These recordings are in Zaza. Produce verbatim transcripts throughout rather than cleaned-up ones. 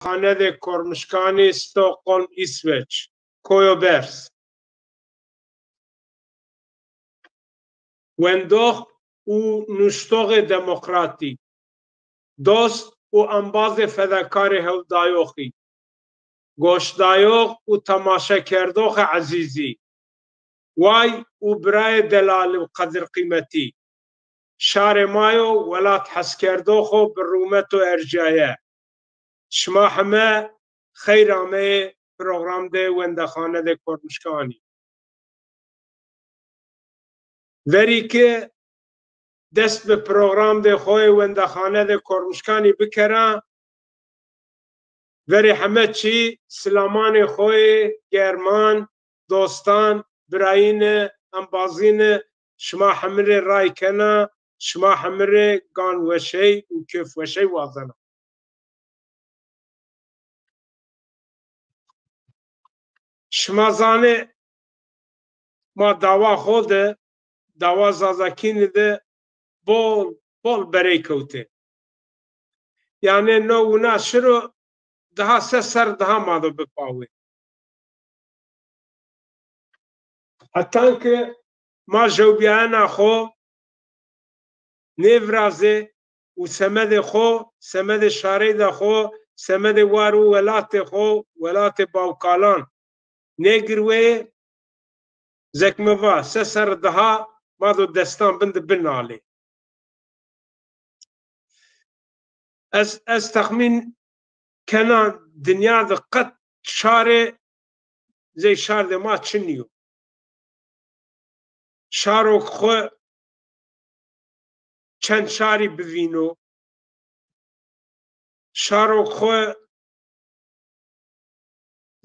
Wendaxanedê Kormişkanî, Stockholm, Îsveç. Koyo Berz. Wendox û nuştoxê demokratî, dost û embazê fedakarê hewldayoxî, goşdayox û temaşekerdoxê ezîzî, way û birayê delalî û qedirqîmetî, şarê ma yo, welat heskerdoxo bi rûmet û erjaye. Şima heme xeyr ameyê programdê Wendaxanedê Kormişkanî. Verî ke dest bi programdê xo yê Wendaxanedê Kormişkanî bikera, verê heme çî silamanê xo yê german, dostan, birayîne, embazîne, şima hemî rê ray kena, şima hemî rê gan weşey û kêf weşey wazena. Şima zanê ma dawa xo de, dawa Zazakînî de bol bol berey kewtê. Yanî no wina şiro daha se serr daha ma do bipawê. Hetan ke ma jewbîyayena xo nêvirazê û semedê xo, semedê şareyda xo, semedê war û welatê xo, welatê bawkalan nêgirweyê, zek mi va, se serr daha ma do destan bin de binalê. Ez, ez texmîn kena dinya de qet şarê zey şardê ma çinî yo. Şaro xo çend şarî bivîno, şaro xo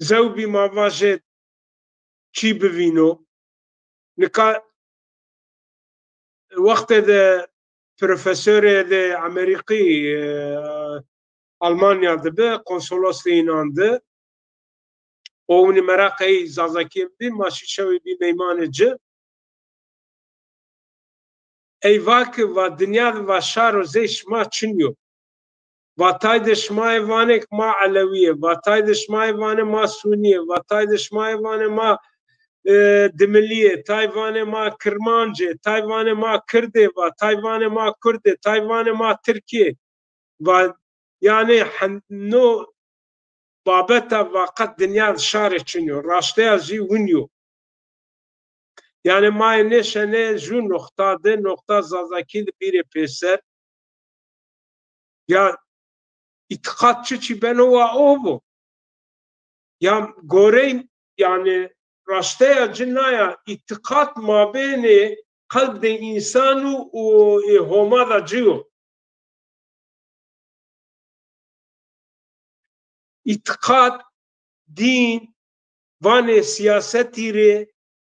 zewbî ma vajê çî bivîno. Nika wextê de profesorê de Amerîkî, e, Almanya de bi, konsolos de înan de. O winî meraqê ey Zazakî bî, ma şî şewê bî meymanê ci. Ey va ki, va dinya de va şaro zey şima çin yo. Va tay de şima ê vanê ki ma Elewî yê, va tay de şima ê vanê ma Sunî yê, va tay de şima ê vanê ma, e, Dimilî yê, tay vanê ma Kirmanc ê, tay vanê ma Kird ê, va tay vanê ma Kurd ê, tay vanê ma Tirk ê. Va, yanî hen-, no babeta va qet dinya de şarê çin yo. Raşteya zî win yo. Yanî ma yê nêşenê ju noqta de, noqta Zazakî de bîrê pêser. Ya îtîqat çiçî beno wa o bo. Ya gorey, yanî raşteya ci na ya, îtîqat mabênê qelbdê însan û, û ê Homa da ci yo. Îtîqat, dîn, vanê sîyasetî rê,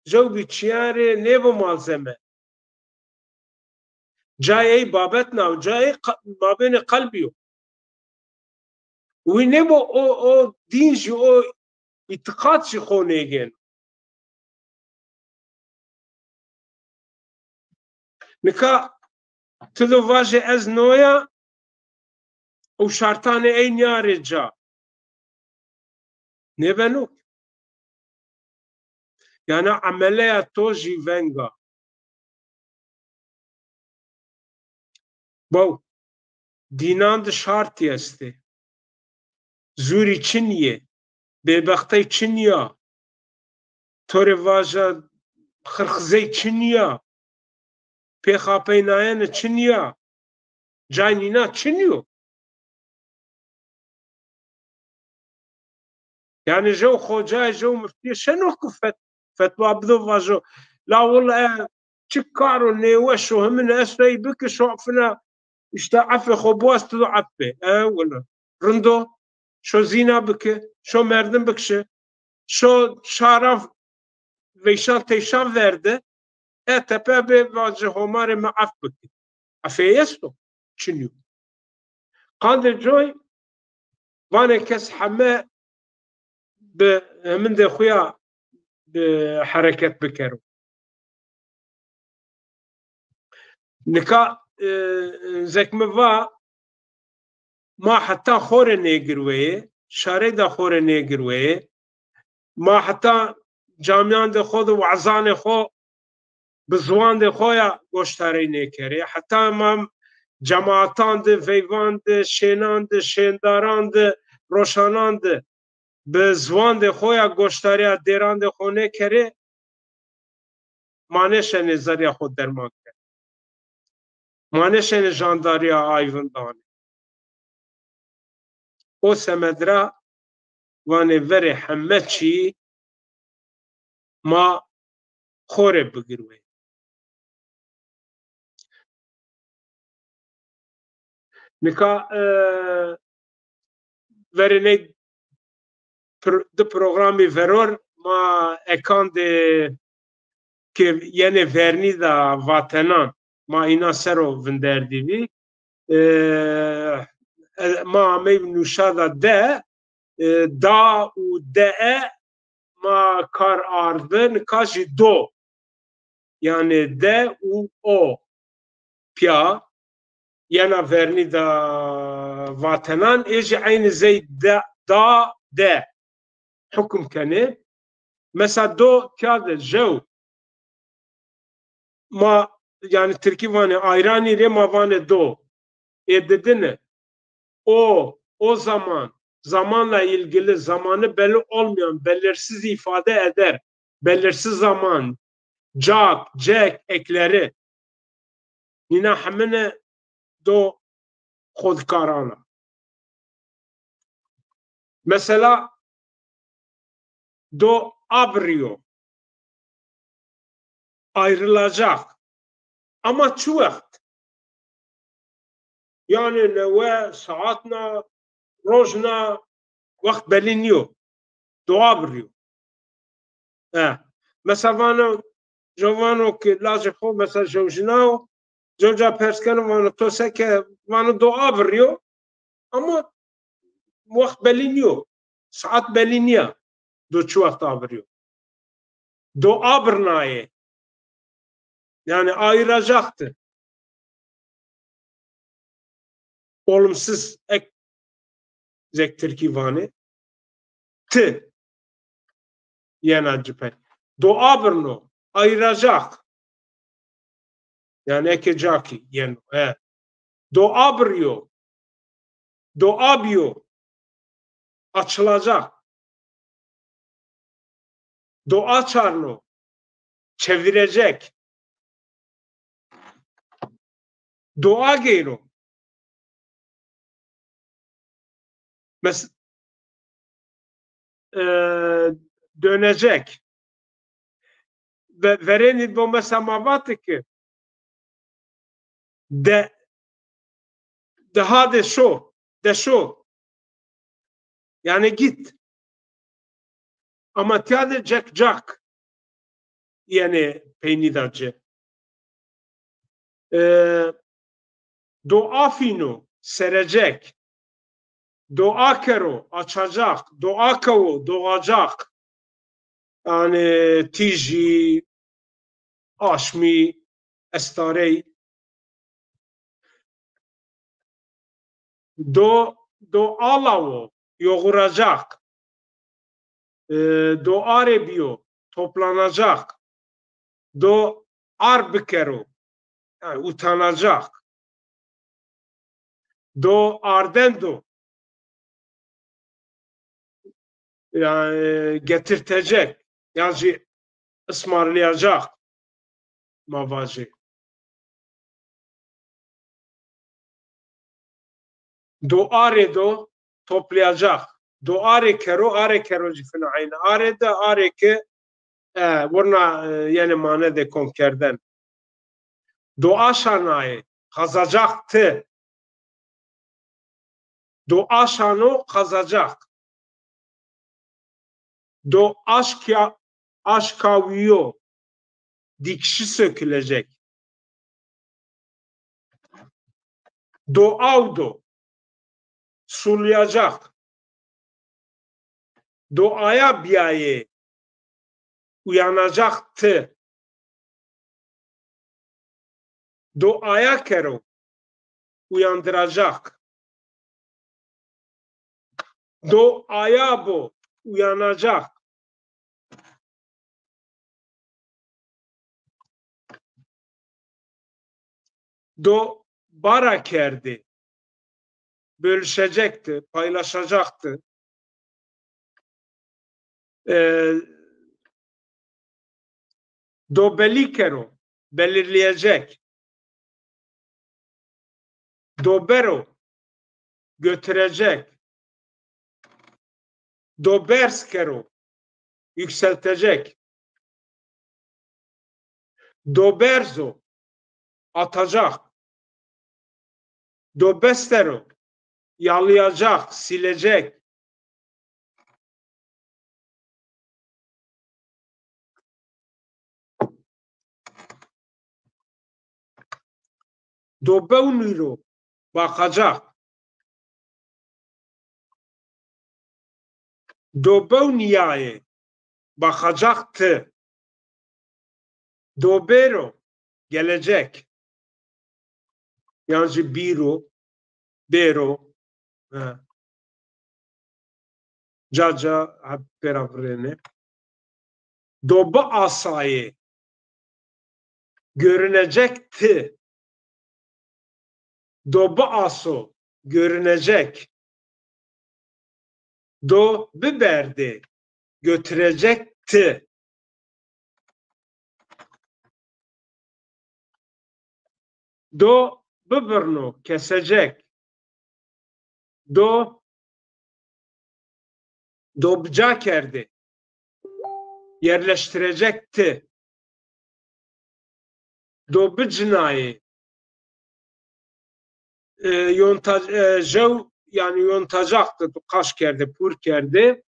jewbî çîyan rê nêbo malzeme. Cayê ey babet na, cayê ey qa-, mabênê qelbî yo. Wî nêbo o, o dîn jî, o îtîqat jî xo nêgêno. Nika ti do vajê ez no ya û şartanê ey nîyarê ca. Nêbeno. Yanî emeleya to jî veng a. Baw, dînan de şartî estê. Zûrî çinî yê, bêbextey çinî ya. To rê vaja xirxizey çinî ya. Pêxapeynayene çinî ya. Cay nînan çinî yo. Yanî jew xocayê, jew miftîyê şeno ki fet-, fetwa bido vajo, la willa e, çi karo nêweş o, himine esto ey biki, şo fina îşte efê xo biwaz, ti do ef bê. E willa. Rind o. Şo zîna biki, şo merdim bikişi, şo şaran veyşan teyşan verde, e tepe bê vaje Homa rê mi ef biki. Efê esto? Çinî yo. Qandê coy vanê kes heme bi hemindê xo ya bi hereket bikero. Nika, e, zek mi va, ma heta xo rê nêgirweyê, şarey de xo rê nêgirweyê. Ma heta camîyandê xo de wazanê xo bi ziwandê xo ya goştarey nêkerê. Heta ma cemaatan de, veyvan de, şênan de, şêndaran de, roşanan de bi ziwandê xo ya goştarîya dêrandê xo nêkerê, ma nêşenê zerrîya xo derman kenê. Ma nêşenê jandarîya ayvin danê. O semed ra vanê verê heme çî ma xo rê bigirwê. Nika, e, verê ney pr-, di programî veror ma ekandê ke yenê vernî de vatenan, ma înan ser o vinderdîbî. E, e, ma ameyî nuşa de de, e, da û de e ma kar ard bi, nika jî do. Yanî de û o pîya yena vernî de vatenan, ê jî eynî zey de, da, de hukm kenê. Mesela do tîya de jew. Ma, yanî tirkî vanê ayranî rê ma vanê do. Ê didine. O, o zaman, zamanla ilgili, zamanı belli olmayan, belirsiz ifade eder, belirsiz zaman, cak, cek ekleri. Nîna hemine do xodkaran a. Mesela do abrî yo. Ayrılacak. Ama çi wext? Yanî newe, saat na, roj na, wext belî nîyo. Do abrî yo. E, mesela vano, jo vano ke lajê xo, mesela jewjina o, jewca pers keno, vano to se ke, vano do abrî yo, ama wext belî nîyo, saat belî nîya, do çi wext abrî yo. Do abrnayê. Yanî ayıracaktı. Olumsuz ek, zek tirkî vanê. Ti. Yena ci pey. Do abrno. Ayıracak. Yanî eke cakî yeno. He. Do abrî yo. Do abî yo. Açılacak. Do açarno. Çevirecek. Do ageyro. Mes-, e, dönecek. Ve-, verênî bo mesela ma vatê ke de, de hade şo, de şo. Yanî git. Ama tîya de cek cak yenê peynî de ci. E, do afîno, serecek. Do akero, açacak. Do akewo, doğacak. Yanî tîjî, aşmî, estarey. Do, do alawo, yoğuracak. E, do arê bîyo, toplanacak. Do ar bikero, yanî utanacak. Do ardendo, yanî getirtecek, yan jî ısmarlayacak ma vajê. Do arê do toplayacak. Do arê kero, arê kero jî fina eyne. Arê de, arê ke, e, wurna, e, yenê mane de kom kerden. Do aşanayê, kazacak ti. Do aşano, kazacak. Do aşkya, aşkawiyo, dikişi sökülecek. Do awdo, sulayacak. Do aya biyayê, uyanacak ti. Do aya kero, uyandıracak. Do aya bo, uyanacak. Do bara kerdê, bölüşecekti, paylaşacaktı. E, do belî kero, belirleyecek. Do bero, götürecek. Do berz kero, yükseltecek. Do berzo, atacak. Do bestero, yalayacak, silecek. Do bewnî ro, bakacak. Do bewnîyaye, bakacaktı. Do bêro, gelecek. Yan jî bîro, bêro. Ha. Ca ca hep pêra virêne. Do biasayê, görünecekti. Do biaso, görünecek. Do biberdê, götürecekti. Do bibirno, kesecek. Do, do bica kerdê, yerleştirecekti. Do bicinayê, e, yonta-, e, jew, yani yontacaktı, qaş kerdê, pur kerdê.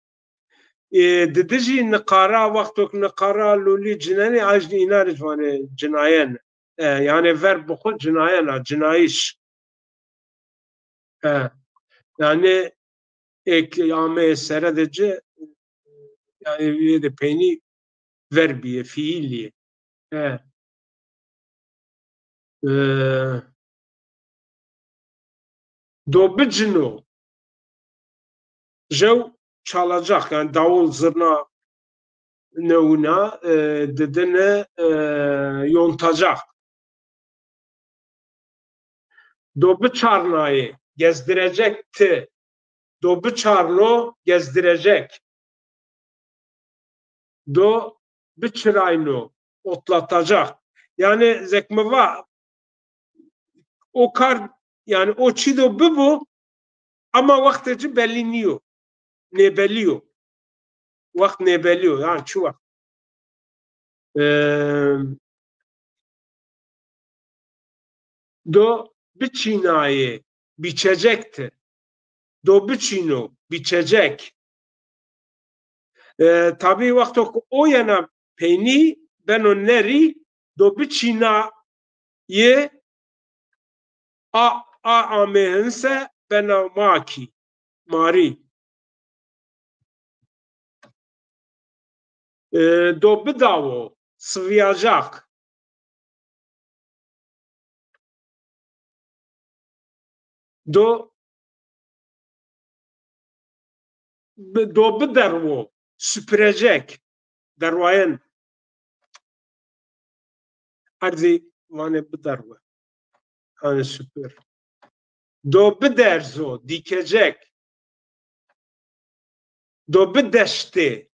E, didi jî niqara, wexto ki niqara lolî cinenê, ay jî înan rê vanê cinayen. E, yani verb bi xwu cinayen a, cinayîş. E, yani ê ki ameyê sere de ci, yani yê de peynî verbî yê, fiîlî yê. E. E, do bicino. Jew çalacak, yani davul, zurna, newina, e, didine, e, yontacak. Do biçarnayê, gezdirecekti. Do biçarno, gezdirecek. Do biçirayno, otlatacak. Yani zek mi va, o kar, yani o çî do bibo, ama wextê ci belî nîyo. Nêbelî yo. Wext nêbelî yo. Yani çi wext? Ee, do biçînayê, biçecekti. Do biçîno, biçecek. E, tabî wexto ki o yena peynî beno nerî, do biçînayê a, a amê hinse bena makî, marî. E, do bidawo, sıvıyacak. Do, bi-, do biderwo, süpürecek. Derwayen. Erdî vanê biderwe. Hani süpür. Do biderzo, dikecek. Do bideştê,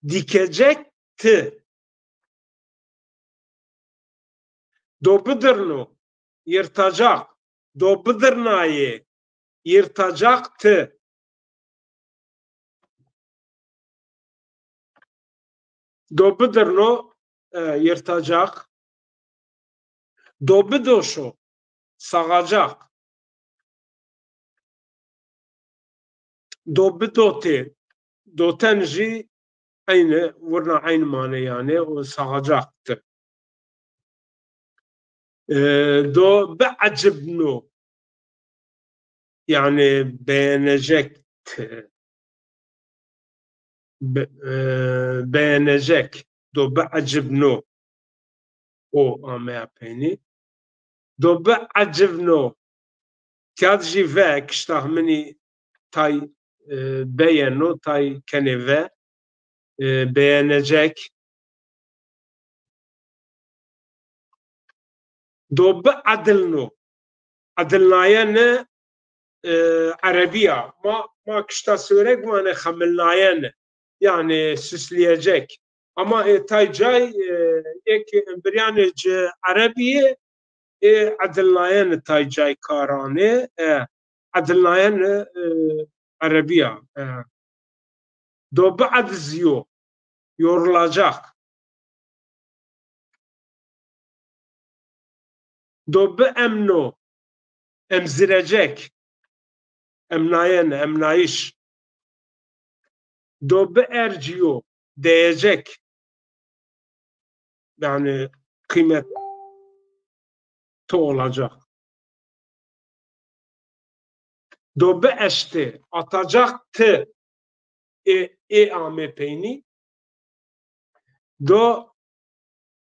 dikecekti. Do bidirno, yırtacak. Do bidirnayê, yırtacaktı. Do bidirno, e, yırtacak. Do bidoşo, sağacak. Do bidotê, doten jî eynî, wurna eynî mane yanî, o sağacaktı. E, do biecibno, yani beğenecekti. Be-, e, beğenecek. Do biecibno. O ameya peynî. Do biecibno. Tîya de jî ve, kiştahminî tay, e, beyeno, tay kenê ve, e, beğenecek. Do biedilno. Edilnayene, e, Erebî ya. Ma, ma kişta sêwreg vanê xemilnayene. Yani süsleyecek. Ama, e, tay cay, e, ê ke embiryanê ci Erebî yê, ê edilnayene tay cay kar anê, e, edilnayene, e, Erebî ya, e. Do biedizîyo, yorulacak. Do biemno, emzirecek. Emnayene, emnayış. Do biercîyo, değecek. Yani kıymetli olacak. Do bieştê, atacaktı. Ê, ê amê peynî. Do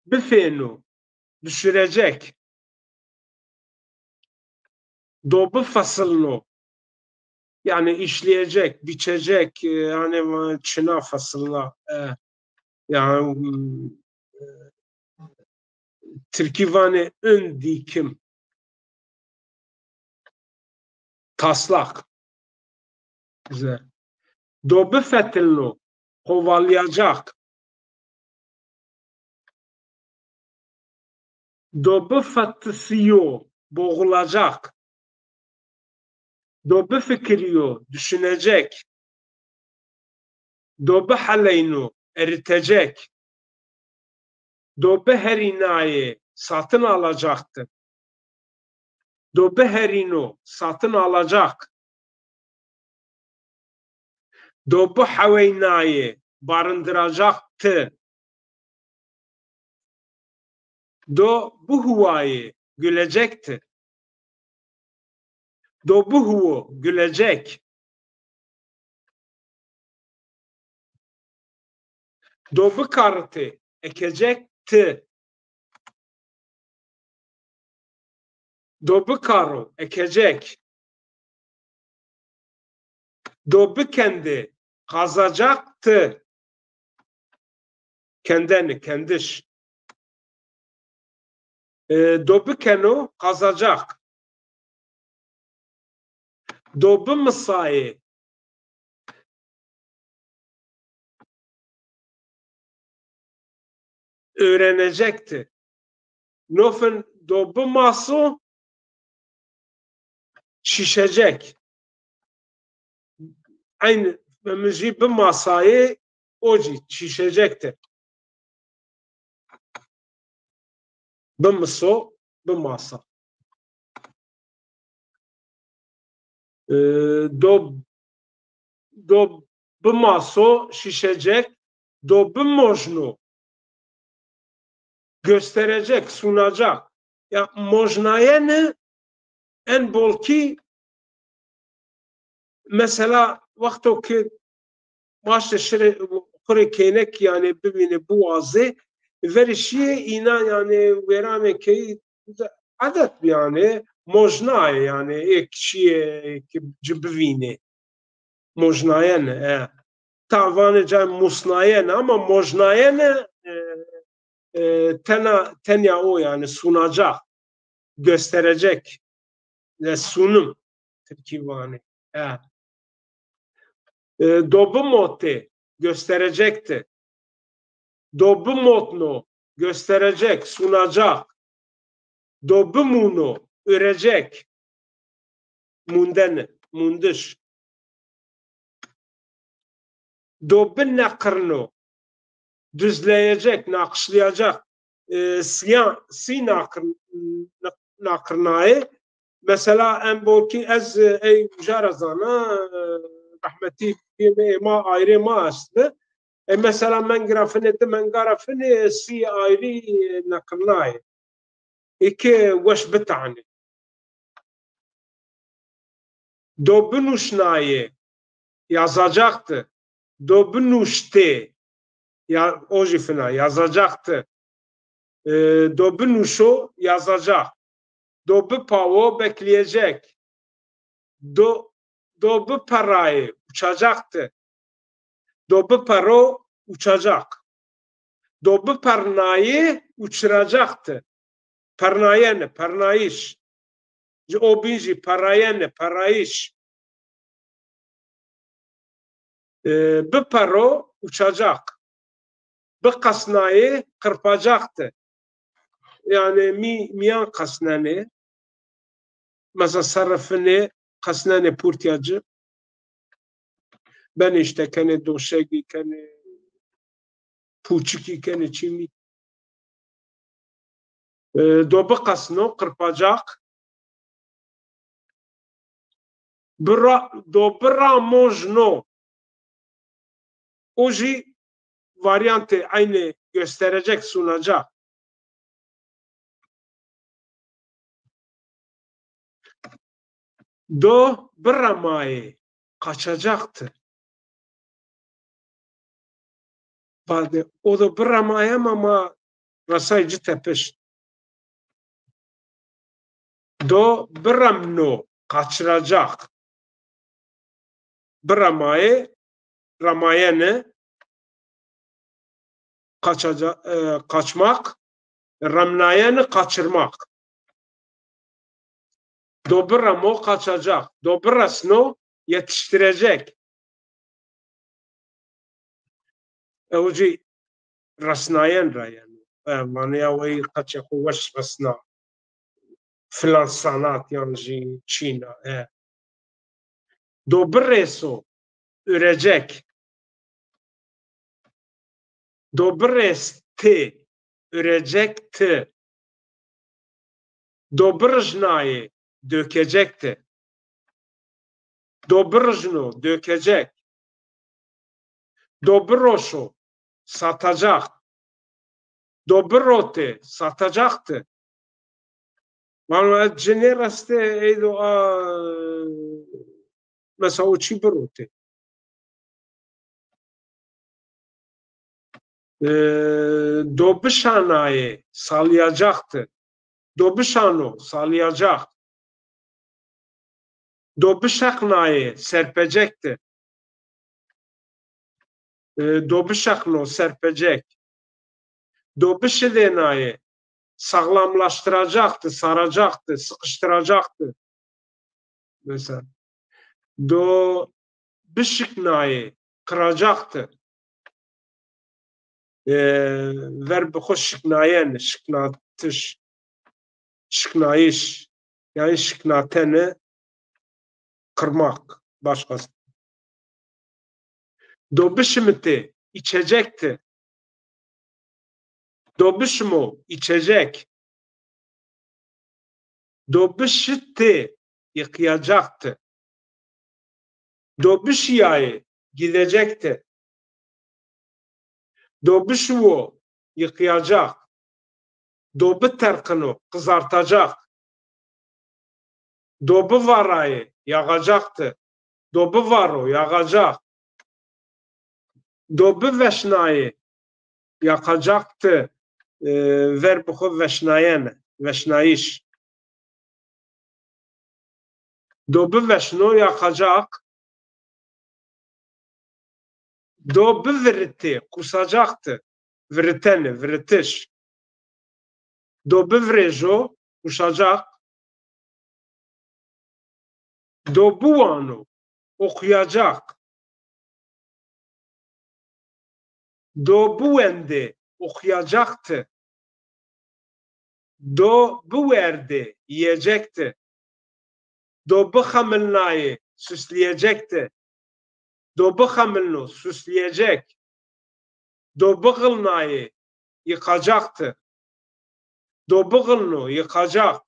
bifêno, düşürecek. Do bifesilno, yani işleyecek, biçecek, e, yani, e, çina fesilna, e, yani, e, tirkî vanê ön dikim. Taslak. Güzel. Do bifetilno, kovalayacak. Do bifetisiyo, boğulacak. Do bifikiriyo, düşünecek. Do biheleyno, eritecek. Do biherînayê, satın alacaktı. Do biherîno, satın alacak. Do biheweynayê, barındıracaktı. Do bihuwayê, gülecekti. Do bihuwo, gülecek. Do bikaritê, ekecekti. Do bikaro, ekecek. Do bikendê, kazacaktı. Kendeni, kendiş. E, do bikeno, kazacak. Do bimisayê, öğrenecekti. No fin do bimaso, şişecek. Aynı, mi jî bimasayê, o jî şişecekti. Bimiso, bimasa. E, do, do bimaso, şişecek. Do bimojno, gösterecek, sunacak. Ya mojnayene en bolkî, mesela wexto ki ma işte şirê xurê keynek yani bibînê, biwazê, verê şiyê, îna yani wêranê keyî edet bi yani, mojnayê yani, ê şiyê ki ci bivînê. Mojnayene, e. Ta vanê cay musnayene ama mojnayene, e, e, tena, tenya o yani, sunacak, gösterecek. E, sunum, Tirkî vanê. E. E, do bimotê, gösterecekti. Do bimotno, gösterecek, sunacak. Do bimuno, örecek. Mundeni, mundiş. Do bineqirno, düzleyecek, nakışlayacak. E, siya, sî naqir-, naqirnayê. Mesela, em bo kî ez, e, ey uca ra zana, e, rehmetî pîyê mi ê ma ayrê ma estbi. E, mesela, mengra finê di, mengara finê, sî ayrî, e, naqirnayê. Ê ke weş bitanê. Do binuşnayê, yazacaktı. Do binuştê, ya, o jî fina, yazacaktı. E, do binuşo, yazacak. Do bipawo, bekleyecek. Do do biperayê, uçacaktı. Do bipero, uçacak. Do bipernayê, uçıracaktı. Pernayeni, pernayış. Ci o bin jî perayeni, perayış. E, bipero, uçacak. Biqesnayê, qırpacaktı. Yani mî-, mîyan qesnenê. Mesela serrifinê, qesnenê purtîya ci. Benê işte kenê doşegî, kenê pûçikî, kenê çîmî. E, do biqesno, qırpacak. Bira, do biramojno. O jî varyantê aynı gösterecek, sunacak. Do biremayê, kaçacaktı. Bade, o do biremayê ama ma resay ci tepişt. Do biremno, kaçıracak. Biremayê, remayeni, kaçaca-, e, kaçmak, remnayeni, kaçırmak. Do biremo, kaçacak. Do biresno, yetiştirecek. Ew jî resnayen ra yeno. E, vanê ya wey qeçê xo weş resna. Filan sanat yan jî çîna. E. Do birêso, ürecek. Do birêstê, ürecekti. Do birijnayê, dökecekti. Do birijno, dökecek. Do biroşo, satacak. Do birotê, satacaktı. Vano ez ci nêrestê, ey do a, mesela o çî birotê. E, do bişanayê, salayacaktı. Do bişano, salayacak. Do bişeqnayê, serpecekti. E, do bişeqno, serpecek. Do bişidênayê, sağlamlaştıracaktı, saracaktı, sıkıştıracaktı. Mesela. Do bişiknayê, kıracaktı. E, verbi xo şiknayen, şiknatış, şiknayış. Yani şiknateni, kırmak, başkası. Do bişimitê, içecekti. Do bişimo, içecek. Do bişitê, yıkayacaktı. Do bişiyayê, gidecekti. Do bişiwo, yıkayacak. Do biterqino, kızartacak. Do bivarayê, yağacaktı. Do bivaro, yağacak. Do biveşnayê, yakacaktı. E, verbi xo veşnayene, veşnayış. Do biveşno, yakacak. Do biviritê, kusacaktı. Viriteni, viritiş. Do bivrêjo, kuşacak. Do biwano, okuyacak. Do biwendê, okuyacaktı. Do biwerdê, yiyecekti. Do bixemilnayê, süsleyecekti. Do bixemilno, süsleyecek. Do bixilnayê, yıkacaktı. Do bixilno, yıkacak.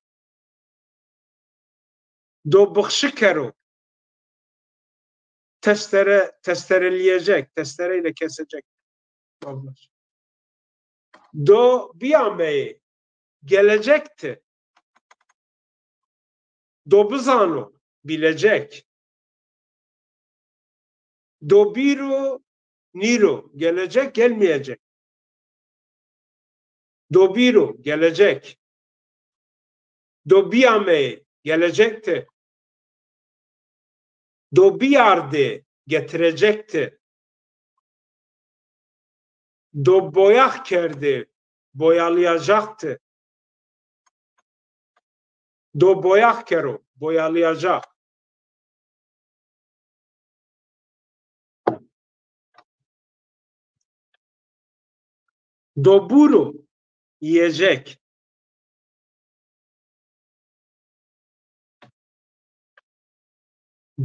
Do bixşi kero. Testere, testereleyecek, testereyle kesecek. Do biyameyê, gelecekti. Do bizano, bilecek. Do bîro, nîro, gelecek, gelmeyecek. Do bîro, gelecek. Do biyameyê, gelecekti. Do biyardê, getirecekti. Do boyax kerdê, boyalayacaktı. Do boyax kero, boyalayacak. Do buro, yiyecek.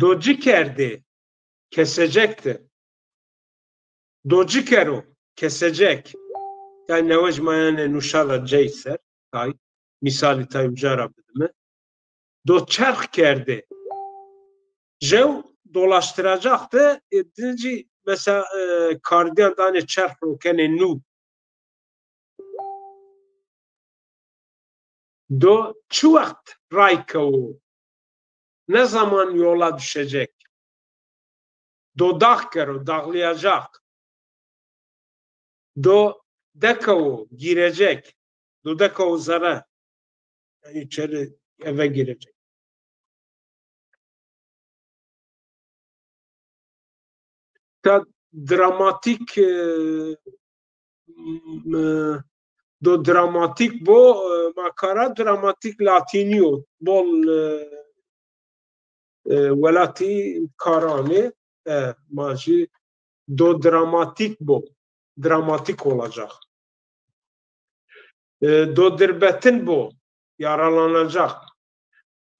Do ci kerdê, kesecekti. Do ci kero, kesecek. Tay newec ma yanê nuşa da cey ser, tay, mîsalî tay uca ra bidime. Do çerx kerdê. Jew dolaştıracaktı, e, dincî mesela, e, kardiyan danê çerx ro kenê nû. Do çi wext ray kewo? Ne zaman yola düşecek? Do dağ kero, dağlayacak. Do dekewo, girecek. Do dekewo zere. Yani içeri eve girecek. Ta dramatîk, e, m-, do dramatîk bo, e, ma kara dramatîk latînî yo. Bol, e, e, welatî karanê, e, ma jî do dramatîk bo. Dramatîk olacak. E, do dirbetin bo, yaralanacak.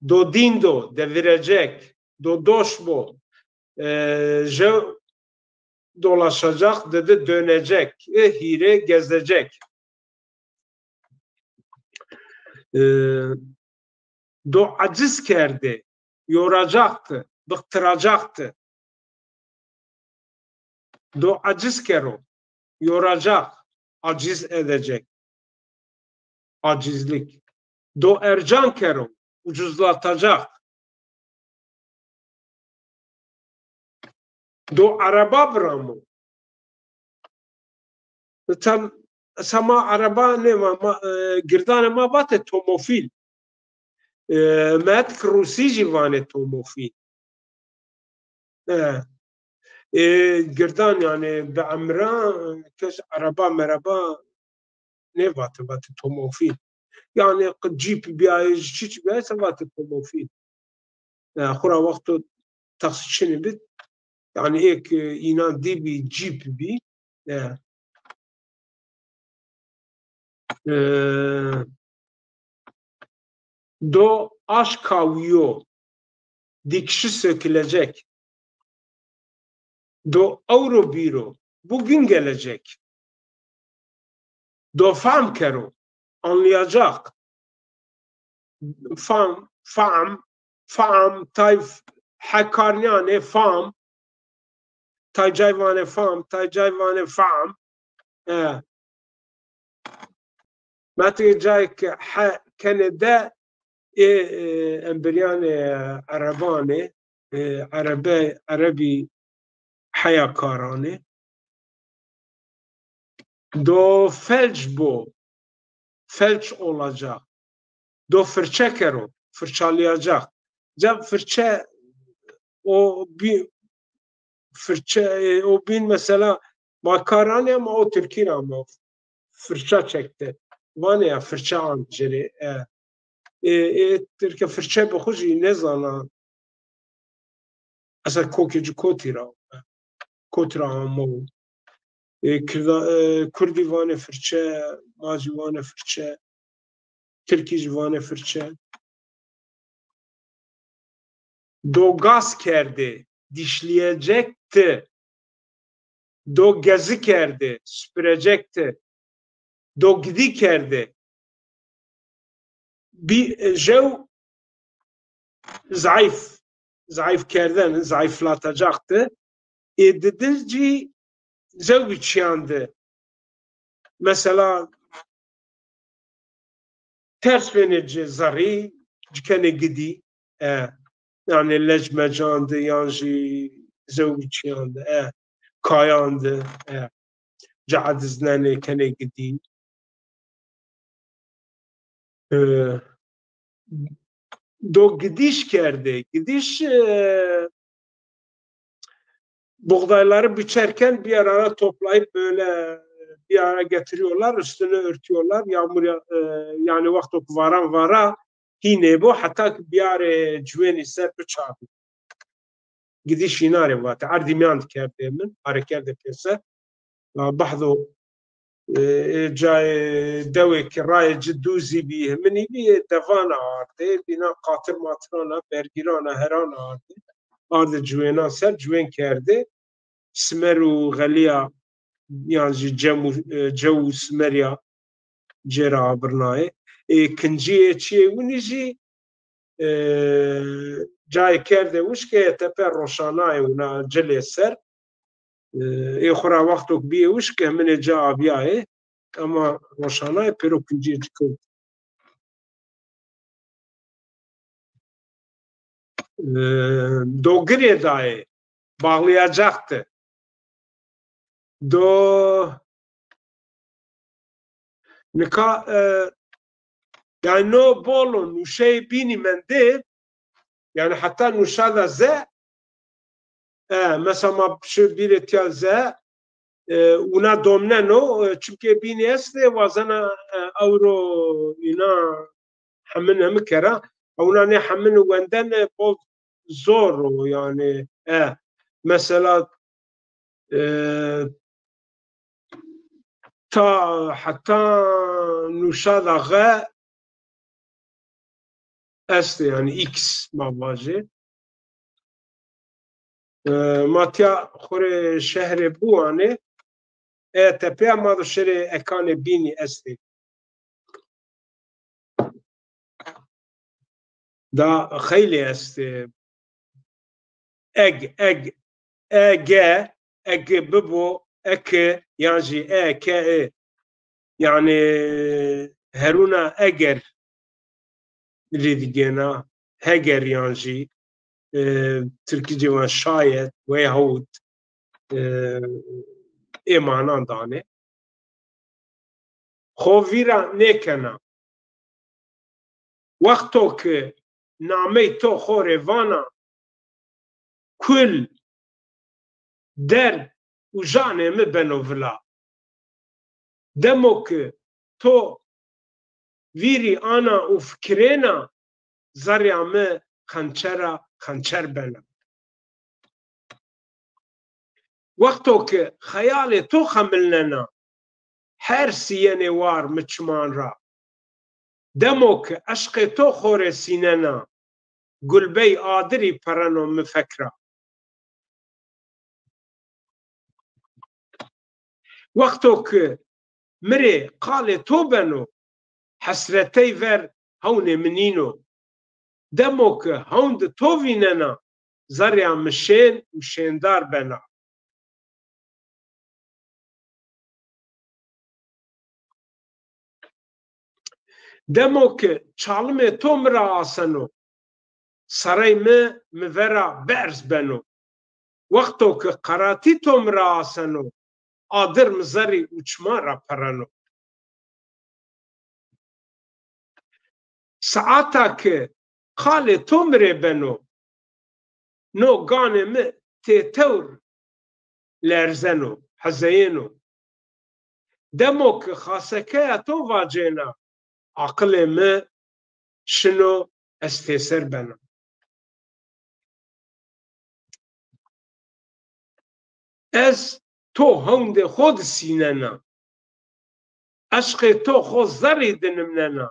Do dîn do, devirecek. Do doş bo, e, jew dolaşacak, dedi dönecek. E, hîrê gezecek. E, do aciz kerdê, yoracaktı, bıktıracaktı. Do aciz kero, yoracak, aciz edecek. Acizlik. Do ercan kero, ucuzlatacak. Do araba biramo. Tam, sema araba ne ma, ma, e, girdanê ma vate tomofîl. E, met ki Rusî jî vanê tomofîl. E, e, girdan yani bi emra kes araba meraba nêvate, vate tomofîl. Yani qi cîp biyayê, çiç biyayê se vate tomofîl. E, xura wexto taksî çinî bid. Yani êk, e, înan dî bî, cîp bî. E, e, do aşk kawiyo, dikişi sökülecek. Do ewro bîro, bugün gelecek. Do fam kero, anlayacak. Fam, fam, fam, tay f-, he kar nîyanê, fam. Tay cay vanê fam, tay cay vanê fam. E. Metê cayê ke he kenê de ê, e, emberîyanê erebanê, e, erebe, erebî heya karanê. Do felç bo, felç olacak. Do fırçe kero, fırçalayacak. Ca fırçe o bir fırçe, e, o bin mesela ma kar anê ama o Tirkî ra ma fırça çekti. Vanê ya fırça an cirê. E, e, e, Tirke fırçe bi xwu jî nêzana. Esa kokê ci kotî ra, kotî ra amo. E, Kirda-, e, Kurdî vanê firçe, ma jî vanê firçe, Tirkî jî vanê firçe. Do gaz kerdê, dişleyecekti. Do gezi kerdê, süpürecekti. Do gidî kerdê. Bî, jew zayıf, zayıf kerdene, zayıflatacaktı. Ê didi cî zewbî çîyan de. Mesela, ters vênê ci zerrî, ci kenê gidî, e, yanî lecmecan de, yan jî zewbî çîyan de, e, kayan de, e, ci ediznenê kenê gidî. E, do gidiş kerdê. Gidiş, e, buğdayları biçerken bir araya toplayıp böyle bir araya getiriyorlar, üstünü örtüyorlar. Yağmur ya-, e, yani vakto ki varan vara, hînê bo, heta ki biyarê ciwênî ser biçarnê. Gidîş înan rê vate. Erdî mîyan di kerdê min, are kerdê pêser. A, bahdo, e, e, cayê dewê ki rayê ci dûzî bî, himinî bî, ê devana ardê, bîna qatir matirana, bergîrana, herana ardê. Ardê ciwênan ser, ciwên kerdê. Simer û xelîya, yan jî cem û, e, cew û simerîya cêra abirnayê. Ê kincîyê çiyê winî jî, e, cayê kerdê wişk ê tepe roşanayê wina cilê ser. E, ê xwu ra wexto ki bîyê wişk, heminê ca abîyayê. Ema roşanayê pêro kincîyê ci kewt. E, do girê dayê, bağlayacaktı. Do, nika, e, yani no bol o, nuşeyê bînî mendê, yani heta nuşa da ze, e, mesela ma şi bîrê tiya ze, e, wina domneno, e, çimkê bînî estê, wazena, e, ewro îna hemin hemi kera. Ewna nê hemin wenden, e, bol zor o yani. E, mesela, e, ta heta nuşa da xe estê yani, x ma vajê. E, ma tiya xo rê şehrê biwanê, e, tepeya ma do şerê ekanê bînî estê. Da xeylê estê. Eg, eg, e, ge, eg bibo, ek, yan jî e, ke, i. Yani heruna eger rê digêna, heger yan jî, e, tirkîcê van şayet, veyahut, e, ê manan danê. Xo vîra nêkena. Wexto ki namey to xo rê vana, kul, derd û janê mi beno vila. Demo ki to vîrî ana û fikirêna, zerrîya mi xençera xençer bena. Wexto ki xeyalê to xemilnena, her sîyenê war mi çiman ra. Demo ki eşqê to xo rê sînena, gulbey adirî pereno mi fek ra. Wexto ki mi rê qalê to beno, hesretey ver hewnê mi nîno. Demo ki hewn di to vînena, zerrîya mi şên û şêndar bena. Demo ki çalimê to mi ra aseno, serey mi mi vera berz beno. Wexto ki qeratî to mi ra aseno, adir mi zerrî û çiman ra pereno. Saeta ki qalê to mi rê beno, no ganê mi têtewr lerzeno, hezeyêno. Demo ki xasekeya to vacêna, aqilê mi şino, ez têser bena. Ez to hewndê xo di sînena. Eşqê to xo zerrî di nimnena.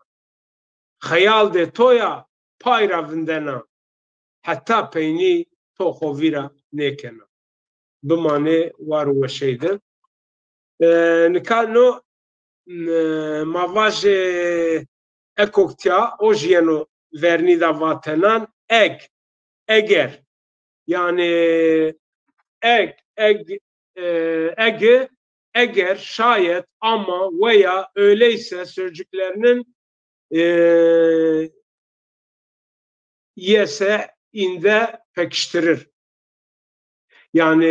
Xeyaldê to ya pay ra vindena. Heta peynî to xo vîra nêkena. Bimanê war û weşey di. E, nika no, e, ma vajê ekok tiya, o jî yeno vernî da vatenan, eg, eger. Yani eg, eg, e, egi, eger, şayet, ama, veya, öyleyse sözcüklerinin, e, yese inde pekiştirir. Yani,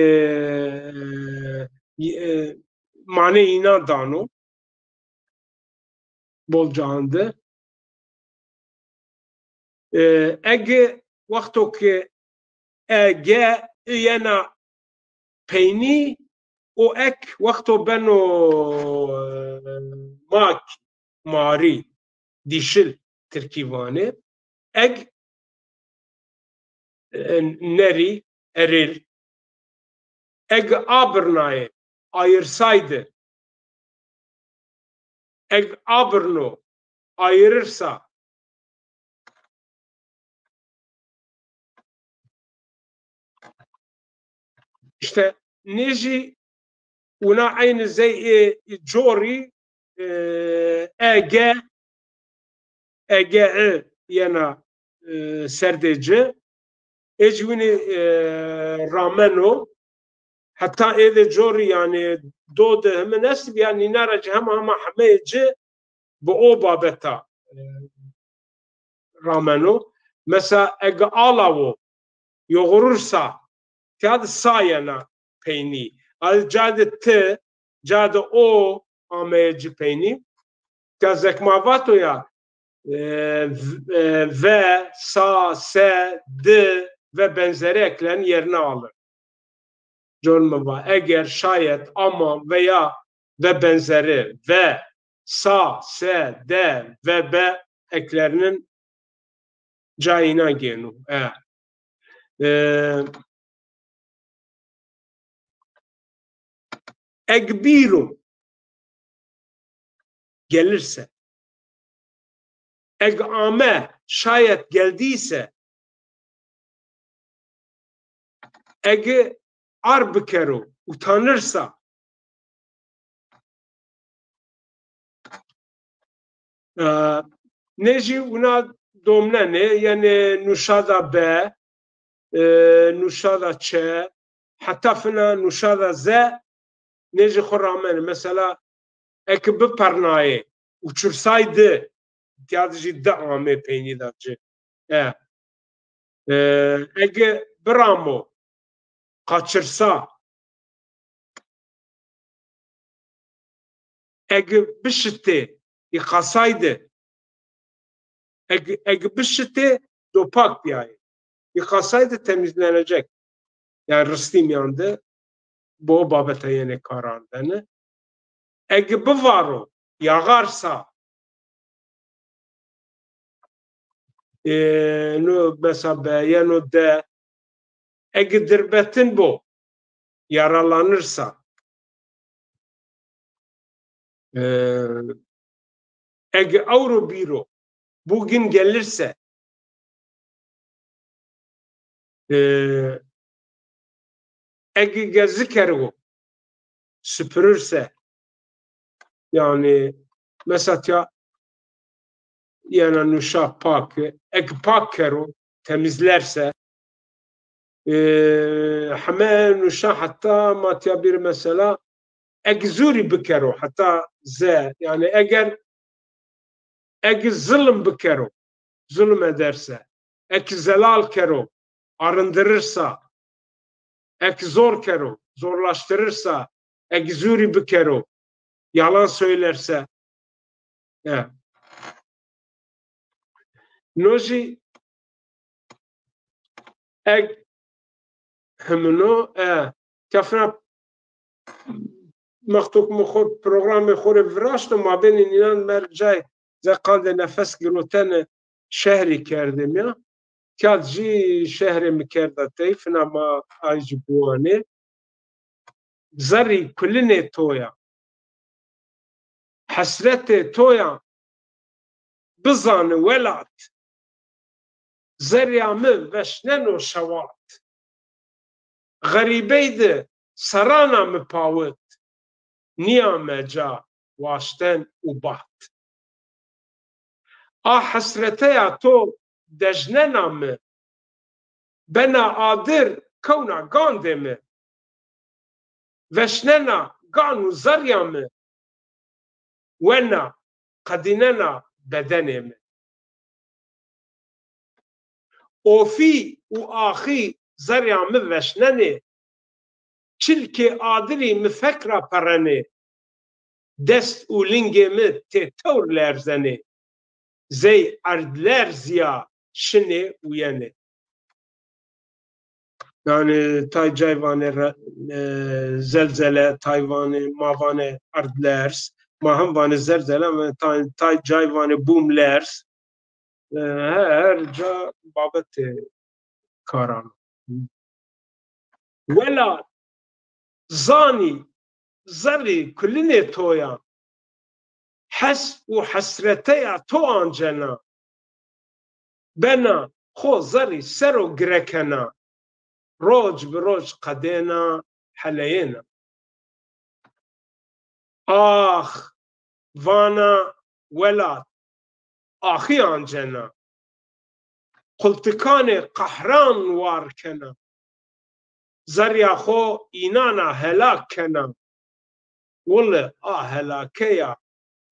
e, e, mane înan dano. Bol cahan de. E, egi wexto ki e, ge, i yena peynî o ek wexto beno, e, mak, marî, dîşil tirkî vanê. Eg, e, nerî, eril. Eg abirnayê, ayırsaydı. Eg abirno, ayırırsa. İşte nêjî wina eynî zey ê corî, e, ege, ege i yena, e, serdê ci. Ê ci winî, e, rameno. Heta êdê corî, yanî, do de himin estbî, yanî nîna ra ci hema hema hemeyê ci bi o babeta, e, rameno. Mesela, ege ala wo, yoğurursa, tiya de sa yena peynî. Ay ca de ti, ca de o ameye ci peynî. Tiya zek ma vato ya, e, v-, e, ve, sa, se, di ve benzeri eklerin yerine alır. Con mi va, eger, şayet, ama, veya ve benzeri, ve, sa, se, de, ve, be eklerinin cayına genu. E. E, eg bîro, gelirse. Eg ame, şayet geldiyse. Egi ar bikero, utanırsa. E, nêjî wina domnenê, yanî nuşada be, e, nuşada çe, heta fina nuşada ze, nêjî xo ramenê. Mesela, eki bipernayê, uçursaydı, tiya de jî di amê peynî da ci. E. E, egi biramo, kaçırsa, egi bişitê, yıkasaydı. Egi, egi bişitê, do pak biyayê. Yıkasaydı temizlenecek. Yani ristî mîyan de bi o babete yenê karardenê. Egi bivaro, yağarsa, e, no mesela be, yeno de, egi dirbetin bo, yaralanırsa, e, egi ewro bîro, bugün gelirse, e, egi gezî kero, süpürürse, yani mesela tiya yena nuşa pak, egi pak kero, temizlerse, e, heme nuşa heta ma tiya bir mesela, egi zûrî bikero, heta ze, yani eger egi zilm bikero, zulm ederse, eki zelal kero, arındırırsa, eki zor kero, zorlaştırırsa, eki zûrî bikero, yalan söylerse. E. No jî eg himino, e, kefna mextok mi xo programê xo rê viraşto, mabênê nînan merg cay ze qandê nefes girotene şehrî kerdê mi ya. Tîya de jî şehrê mi kerda tey, fina ma ay jî biwanê. Zerrî kulinê to ya. Hesretê to ya. Bizane welat. Zerrîya mi veşneno şewat. Xerîbey de serrana mi pawit. Nîyame ca waşten û baht. A hesreteya to dejnena mi. Bena adir kewna gandê mi. Veşnena gan û zerrîya mi. Wena qedînena bedenê mi. Ofî û axî zerrîya mi veşnenê. Çilkê adirî mi fek ra perrenê. Dest û lingê mi tê tewr lerzenê. Zey erdlerzîya şinê û yenê. Yani tay cay vanê re-, e, zelzele, tay vanê, ma vanê erdlerz, ma hem vanê zelzele, ama tay, tay cay vanê bûmlerz. E, he-, her ca babetê karan. Wela zanî zerrî kulinê to ya, hes û hesreteya to ancena. Bena xo zerrî ser o girekena, roc bi roc qedêna, heleyêna. Ax, vana welat, axî ancena. Qultikanê qehran war kena. Zerrîya xo înana helak kena. Wille a helakeya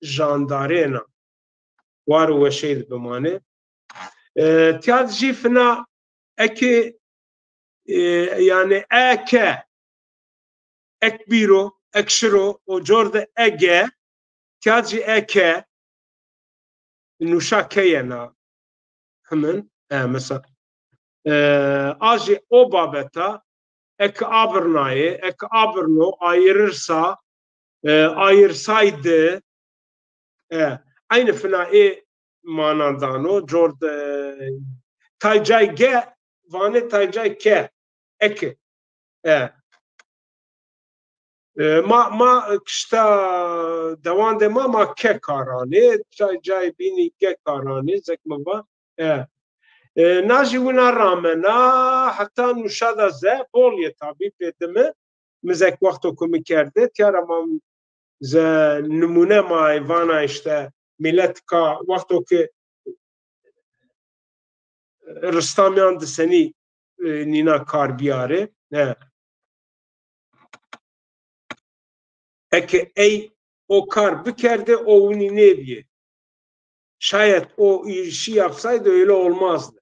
jandarêna. War û weşey de bimanê. E, tîya de jî fina eke, e, yani eke, ek bîro, ek şiro, o cor de ege, tîya de jî eke, nuşa ke yena. Hemen, e, mesela, e, a jî o babeta, ek abirnayê, ek abirno, ayırırsa, e, ayırsaydı, e, aynı fina ê manan dano, cor de, tay cay ge, vanê tay cay ke, eke, e. E, ma, ma kişta dewandê ma, ma ke karanê, cay, cay bînî ge karanê, zek mi va. E. E, na jî wina ramena, heta nuşa da ze, bol yê tabî pê dimi, mi zek wexto ku mi kerdê, tîya ra ma ze nimûne ma vana işte, milet ka, wexto ki ristamîyan di senî, e, nîna kar bîyarê. He. Eke ey o kar bikerdê, o winî nêbîyê. Şayet o işi yapsaydı öyle olmazdı.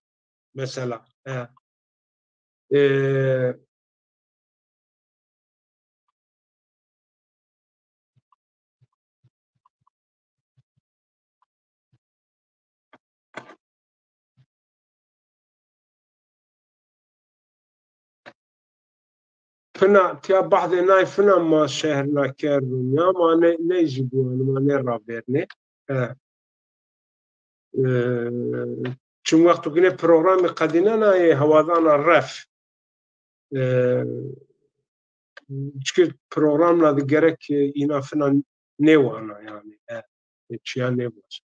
Mesela. He. E, Fina, tiya bahdê nay fina ma şehrna kerdûn ya, ma ne, ne jî biwanê, ma nêravêrnê. E. E, çim wexto ki nê programî qedînena ê hewadana ref. E, çikî programna de gerek, e, îna fina nêwana yani. E, e, çiya nêwaşt.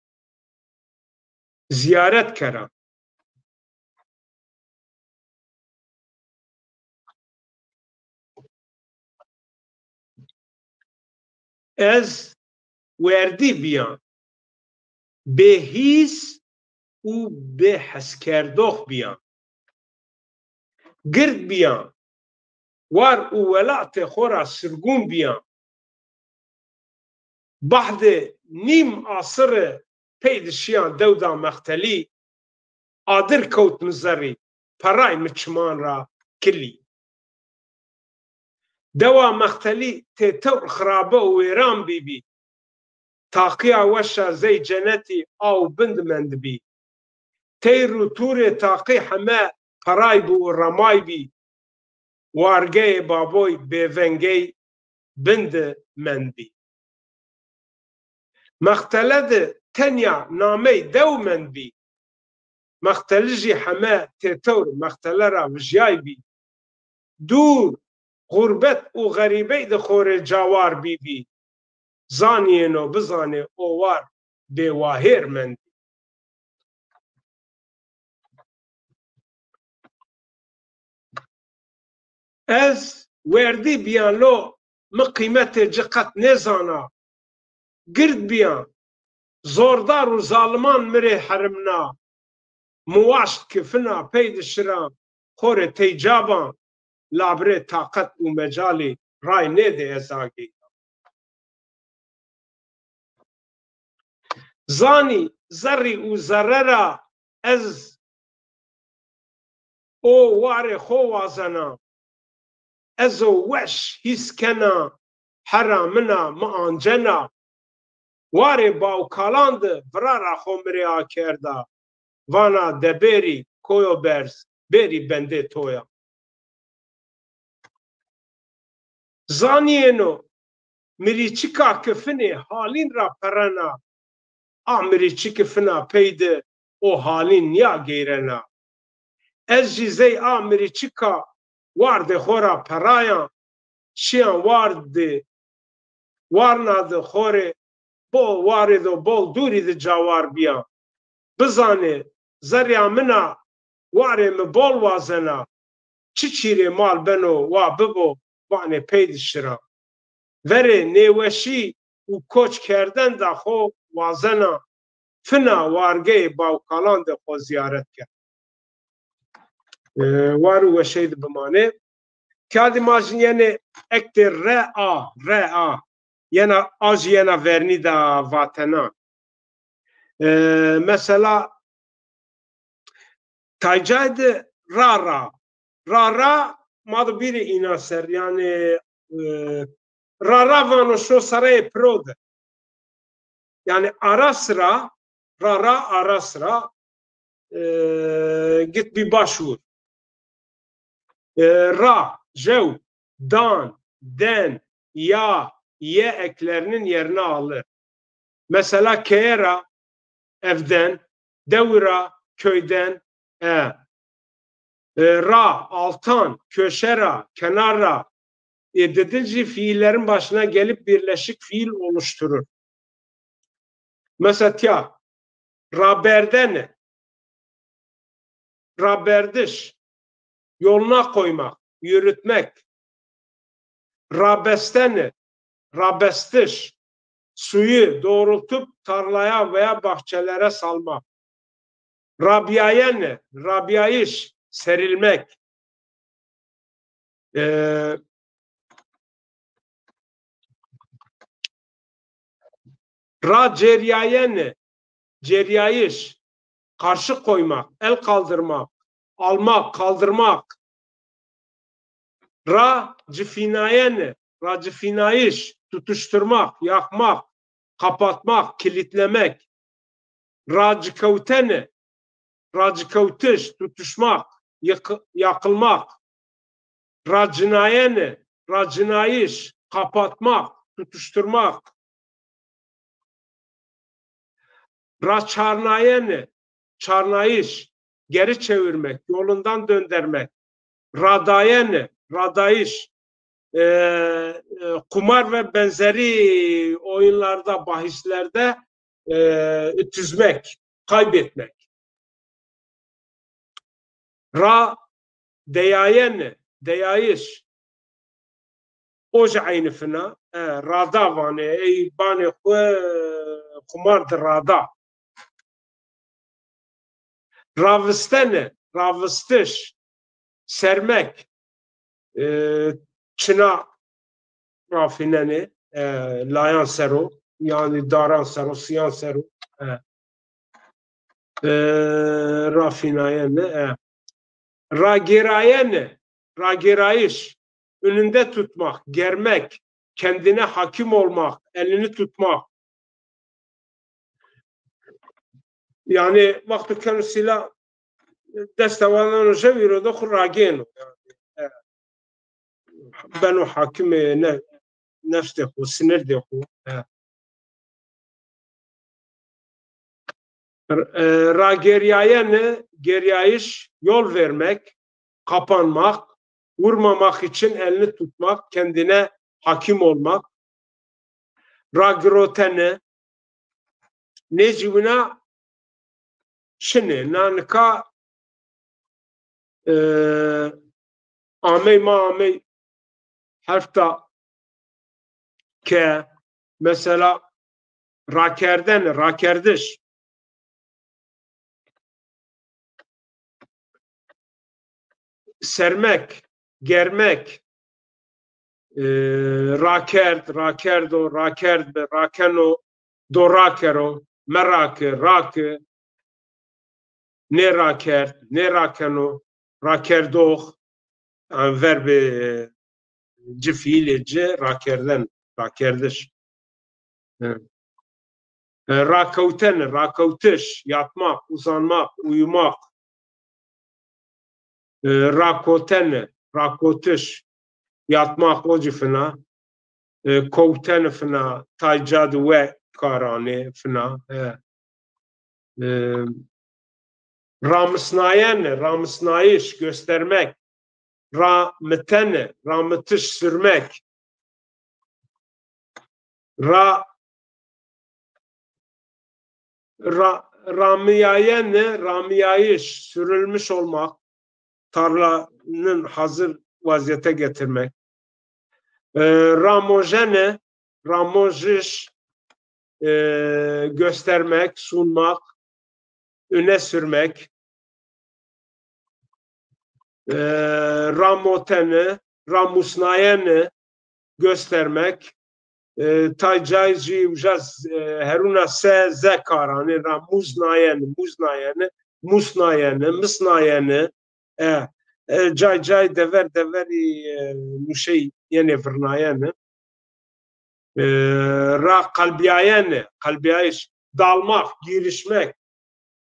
Ziyaret kera. Ez werdî bîya, bêhîs û bêheskerdox bîya. Gird bîya, war û welatê xo ra sirgûn bîya. Bahdê nîm asiri pey di şîya dewda Mextelî, adir kewt mi zerrî, peray mi çiman ra kilî. Dewa Mextelî têtewr xirabe û wêran bîbî. Taqîya weşa zey cenetî aw bin di mendibî. Teyr û tûrê taqî heme peray bû û remay bî. Wargeyê baboy bêvengey bin di mendbî. Mextele di tenya namey dew mendbî. Mexteli jî heme têtewr Mextele ra vijyay bî. Dûr, xurbet û xerîbey di xo rê cawar bîbî. Zanîyêno bizanê o war bêwahêr mendî. Ez werdî bîyan lo, mi qîmetê ci qet nêzana. Gird bîyan, zordar û zaliman mi rê herimna. Mi waşt ki fina pey di şiran, xo rê tey ca ban, labirê taqet û mecalî ray nêdê ez ageyna. Zanî zerrî û zerre ra ez o warê xo wazena. Ez o weş hîs kena, hera min a mi ancena. Warê bawkalan di virara xo mi rê akerda. Vana de bêrî koyo berz, bêrî bendê to ya. Zanîyêno mirîçika ki finê halîn ra perena, a mirîçiki fina pey di o halîn nîyageyrena. Ez jî zey a mirîçika wardê xo ra perayan, şiyan ward di, warna di xo rê bol, warê do bol dûrî di cawar bîyan. Bizanê zerrîya min a, warê mi bol wazena, çi çîrê mal beno wa bibo, vanê pey di şira. Verê nêweşî û koç kerdenda xo wazena, fina wargeyê bawkalan de xo zîyaret kerd. E, war û weşey di bimanê. Ka di ma jî yenê ek de re a, re a. Yena a jî yena vernî da vatenan. E, mesela, tay cayê de ra ra. Ra ra ma do bîrê înan ser. Yanî, e, ra ra vano şo sereyê piro de. Yanî ara sıra, ra ra ara sıra, e, git bir başvur. E, ra, jew, dan, den, ya, ye eklerinin yerine alır. Mesela keye ra, evden, dewi ra, köyden, e. E, ra, altan, köşe ra, kenar ra. E, dedilci fiillerin başına gelip birleşik fiil oluşturur. Mesela tiya, raberdeni, raberdiş, yoluna koymak, yürütmek. Rabesteni, rabestiş, suyu doğrultup tarlaya veya bahçelere salmak. Rabiayeni, rabiayış, serilmek. E, ra ceriyayeni, ceriyayış, karşı koymak, el kaldırmak, almak, kaldırmak. Ra cifinayeni, ra cifinayış, tutuşturmak, yakmak, kapatmak, kilitlemek. Ra cikewteni, ra cikewtiş, tutuşmak, yıkı-, yakılmak. Ra cinayeni, ra cinayış, kapatmak, tutuşturmak. Ra çarnayeni, çarnayış, geri çevirmek, yolundan döndermek. Radayeni, radayış, e, e, kumar ve benzeri oyunlarda, bahislerde, e, ütüzmek, kaybetmek. Ra deyayeni, deyayış. O jî eynî fina. E, rada vanê, ey banê xwu, e, xumar di rada. Ravisteni, ravistiş, sermek, e, çina rafînenê, e, layan ser o, yanî daran ser o, siyan ser o, e, e, rafînayene, e, ragêrayene, ragêrayış, önünde tutmak, germek, kendine hakim olmak, elini tutmak. Yanî wexto keno sîla desta wa nano jewî ro de xwu ragêno. Yanî, e, beno hakimê ne-, nefsê xwu, sinirdê xwu. E. E, rageriyayene, geriyayış, yol vermek, kapanmak, vurmamak için elini tutmak, kendine hakim olmak. Ragirotene, nê jî wina şinê. Na nika, e, amey ma amey herfta ke, mesela, rakerdene, rakerdiş, sermek, germek, e, rakerd, rakerdo, rakerdi, rakeno, do rakero, meraki, raki, nêrakerd, nêrakeno, rakerdox, yanî verbê, e, ci, fiilê ci, rakerden, rakerdiş. E, e, rakewtene, rakewtiş, yatmak, uzanmak, uyumak. E, rakotene, rakotiş, Yatmaq o cî fina. E, kowtene fina, tay ca de we karanê fina. E, e, ramisnayene, ramisnayîş, göstermek. Ramitene, ramitiş, sürmek. Ra, ra, ramiyayene, ramiyayış, sürülmüş olmak, tarlanın hazır vaziyete getirmek. E, ramojene, ramojiş, e, göstermek, sunmak, öne sürmek. E, ramotene, ramusnayene, göstermek. E, tay cayî jî uca z-, e, heruna se ze karanê, ramuznayene, muznayene, musnayene, misnayene. E, e, cay cay dever deverî, e, nuşey yenê virnayene. E, ra qelbiyayene, qelbiyayış, dalmak, girişmek.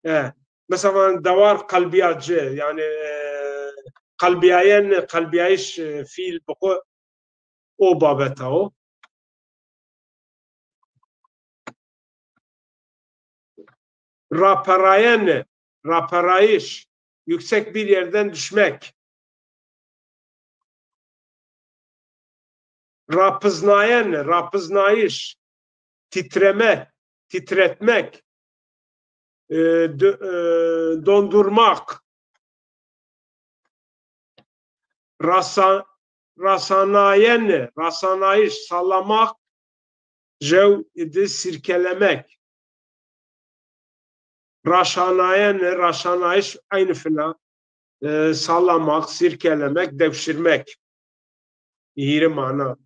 E, mesela van dewar qelbiya ci, yani, e, qelbiyayene, qelbiyayış, e, fiil bi xwu o babeta o. Raperayene, raperayış, yüksek bir yerden düşmek. Rapiznayene, rapiznayış, titreme, titretmek, e, dö-, e, dondurmak. Rasa-, rasanayene, rasanayış, sallamak, jew de sirkelemek. Raşanayene, raşanayış, aynı fina. E, sallamak, sirkelemek, devşirmek. Hîrê mana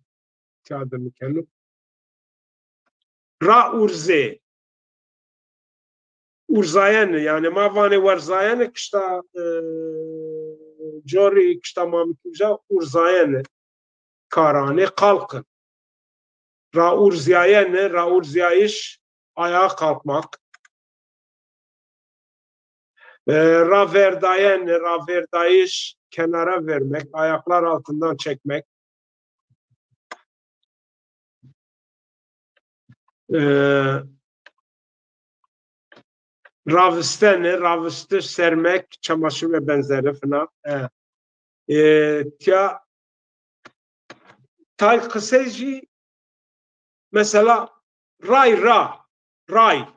tîya de mi keno. Ra urzê. Urzayene, yani ma vanê werzayene, kişta, e, corî kişta ma mi kî uca urzayene. Karanê, kalkın. Raurziyayene, raurziyayış, ayağa kalkmak. E, raverdayene, raverdayış, kenara vermek, ayaklar altından çekmek. E, ravistene, ravistiş, sermek, çamaşır ve benzeri filan. E, e, tiya tay qisey jî mesela ray ra, ray,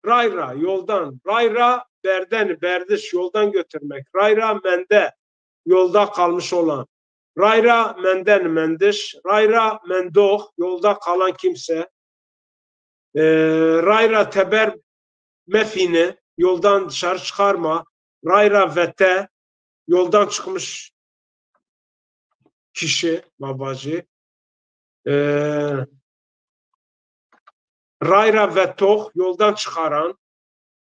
ray ra, yoldan, ray ra berdeni, berdiş, yoldan götürmek, ray ra mende, yolda kalmış olan, ray ra mendeni, mendiş, ray ra mendox, yolda kalan kimse, e, ray ra teber mefîne, yoldan dışarı çıkarma, ray ra vete, yoldan çıkmış kişi, ma vajî. E, ray ra vetox, yoldan çıkaran,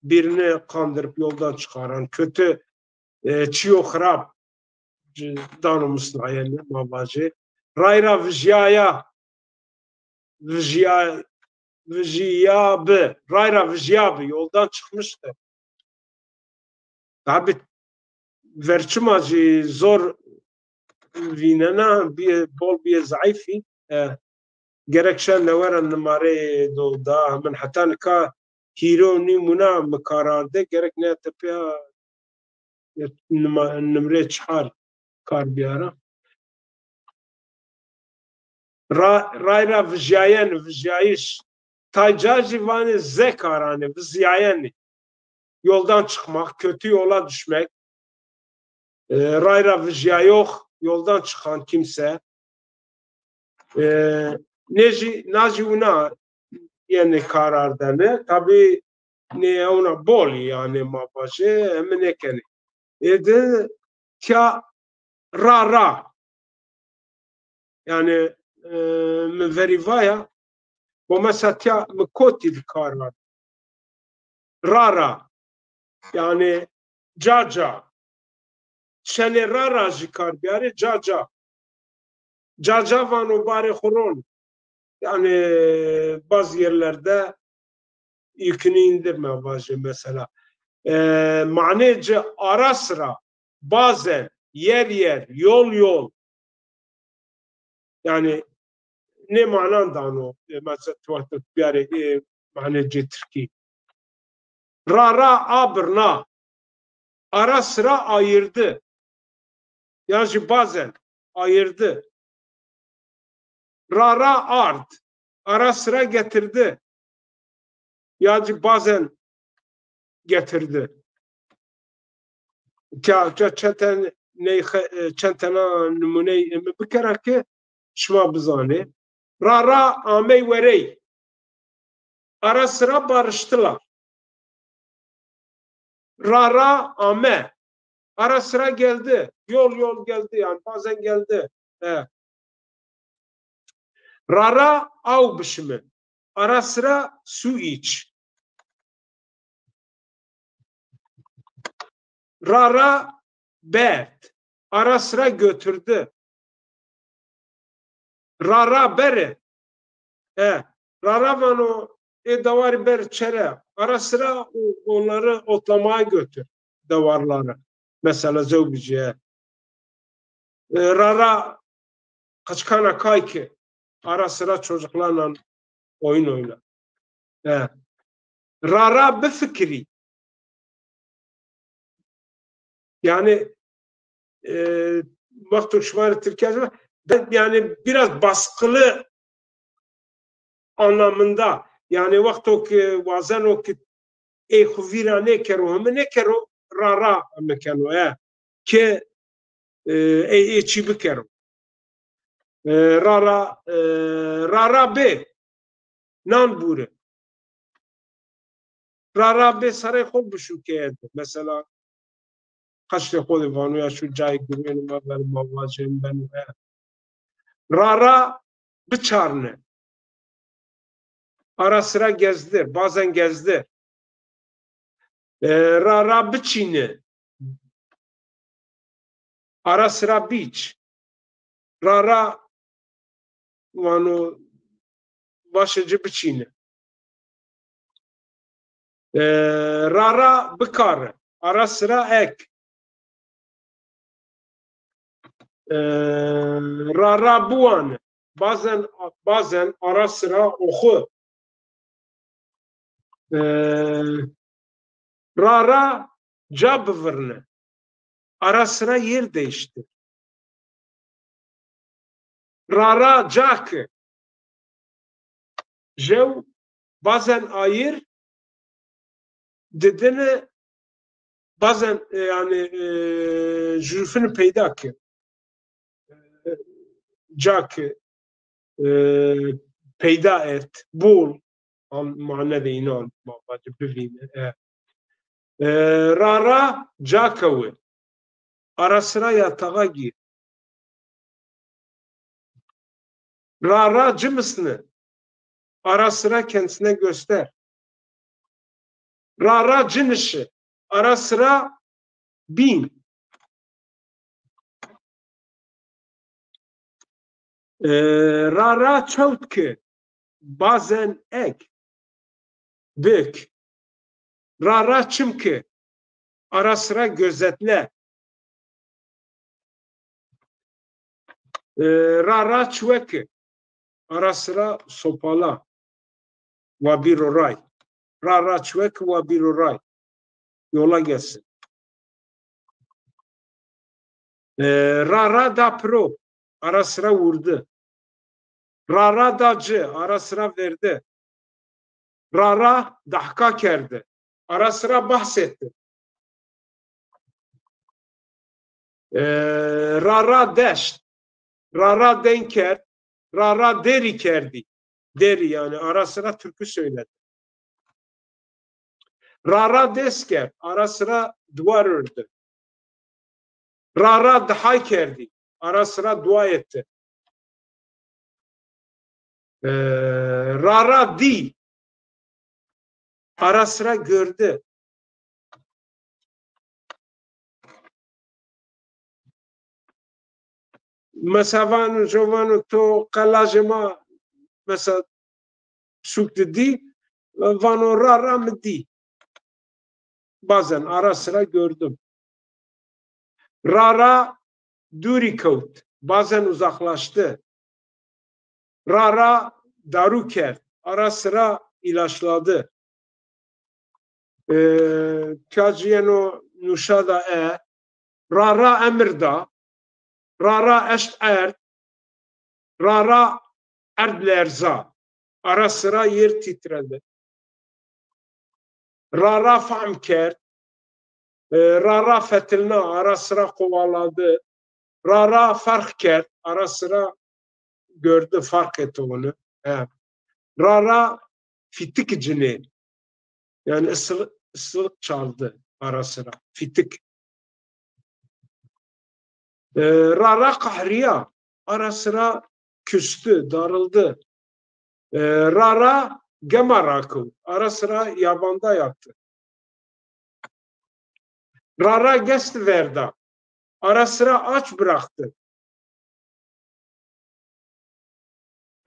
birini kandırıp yoldan çıkaran, kötü, e, çiyo xirab, c-, dano misnayene, ma vajî. Ray ra vijyaya, vijya-, vijyabi, ray ra vijyabi, yoldan çıkmıştı. Tabi verçima jî zor vînena, bîye bol, bîye zayîfî. E, gerek şen lewera nimareyê do da min heta nika hîrê û nîm wina mi kar arde, gerek nîya tepîya nima-, nimrê çar kar biyara. Ra-, ray ra vijyayen, vijyayış. Tay ca jî vanê ze karanê, vizyayenê. Yoldan çıkmak, kötü yola düşmek. E, ray ra vijyayox, yoldan çıkan kimse. E, nê jî, na jî wina yenê kar ardene. Tabî nê ewna bol î, yanî ma vajê, heme nêkenê. Ê de tiya ra ra. Yanî, e, mi verî vaya, bo mesela tiya mi kotî di kar ard. Ra ra. Yanî ca ca. Şenê ra ra jî kar biyarê, ca ca. Ca ca vano barê xwu ron. Yani bazı yerlerde yükünü indirme vajê mesela. E, manê ci ara sıra, bazen, yer yer, yol yol. Yanî nê manan dano, e, mesela tu wexto biyarê, e, manê cê tirkî. Ra ra a birna. Ara sıra ayırdı. Yan jî bazen ayırdı. Ra ra ard. Ara sıra getirdi. Yan jî bazen getirdi. Tiya, tiya çend ten-, ney xe-, e, çend tena nimûney imi bikera ke şima bizanê. Ra ra amey werey. Ara sıra barıştılar. Ra ra ame. Ara sıra geldi. Yol yol geldi yani, bazen geldi. E. Ra ra aw bişimi. Ara sıra su iç. Ra ra berd. Ara sıra götürdü. Ra ra beri. E, ra ra vano, e, davarî ber çere. Ara sıra o-, onları otlamaya götür, davarları. Mesela zewbiciye. E, ra ra qıçkana kay ki, ara sıra çocuklarla oyun oyna. E, ra ra bifikirî. Yani, e, wexto şima rê Tirkîya zî, ben yani biraz baskılı anlamında, yani wexto ki wazeno ki ey xwu vîra nêkero, himi nêkero, ra ra himi keno, e, ke, e, ey, ey çî bikero. E, ra ra, e, ra ra bê, nan bûri. Ra ra bê serey xo bişûkeye de. Mesela, qeştê xo de vano ya şu cayê girwênê ma ver, ma vajên beno, e. Ra ra biçarne. Ara sıra gezdir, bazen gezdir. E, ra ra biçîni. Ara sıra biç. Ra ra vano, vaşê ci biçîni. E, ra ra bikari. Ara sıra ek. E, ra ra biwani. Bazen, bazen, ara sıra oxu. E, ra ra ca bivirni. Ara sıra yer değiştir. Ra ra ca ki. Jew bazen ayir didini, bazen, e, yani, e, jürfini peyda ki. E, ca ki, e, peyda et, bul. An, mane de înan, ma vacî bivîne. E. E, ra ra ca kewi. Ara sıra yatağa gir. Ra ra ci misni. Ara sıra kendisine göster. Ra ra ci nişi. Ara sıra bin. E, ra ra çewt ki. Bazen ek. Bik. Ra ra çim ki. Ara sıra gözetle. E, ra ra çiwe ki. Ara sıra sopala. Wa bîro ray. Ra ra çiwe ki wa bîro ray. Yola gelsin. E, ra ra da piro. Ara sıra vurdu. Ra ra da ci. Ara sıra verdi. Ra ra dahka kerdi. Ara sıra bahsetti. E, ra ra deşt. Ra ra den kerd. Ra ra deri kerdi. Deri yani ara sıra türkü söyledi. Ra ra dest kerd. Ara sıra duvar ördü. Ra ra dihay kerdî. Ara sıra dua etti. E, ra ra dî. Ara sıra gördü. Mesela vano, jo vano to qelajê ma, mesela sûk de dî, vano ra ra mi dî. Bazen ara sıra gördüm. Ra ra dûrî kewt. Bazen uzaklaştı. Ra ra daru kerd, ara sıra ilaçladı. E, Tiyacı yeno nuşa da e, ra ra emir da, ra ra eşt erd, ra ra erd lerza, ara sıra yer titredi. Ra ra fahm kerd, e, ra ra fetilna, ara sıra kovaladı. Ra ra farq kerd, ara sıra gördü, fark etti onu. He. Ra ra fitik cinê. Yani ısır, ısırık çaldı ara sıra. Fitik. E, ra ra qahriya, ara sıra küstü, darıldı. E, ra ra gema rakıv, ara sıra yabanda yattı. Ra ra gest verda, ara sıra aç bıraktı.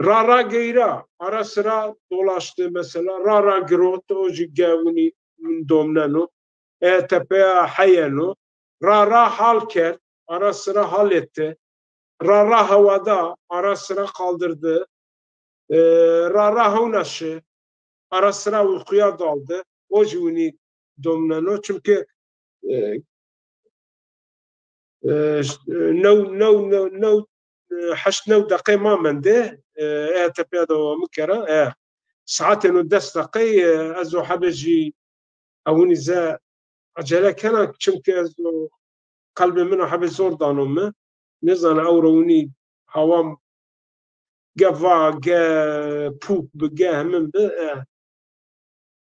Ra ra geyra, ara sıra dolaştı mesela. Ra ra girot, o jî gewunî min domneno. E tepeya heyeno. Ra ra hal kerd, ara sıra hal etti. Ra ra havada, ara sıra kaldırdı. E, ra ra hewna şi, ara sıra uykuya daldı. O jî winî domneno. Çünkü e, e, new, new, new, new, e, heşt new deqey ma mende. E, e, tepeya dewamı kera. E, saetêno des deqey, e, ez o hebê jî ewinî ze acele kena, çimkî ez o qelbê min o hebê zor dano mi. Nêzana ewro winî hawam ge va, ge pûk bi, ge hemin bi. E.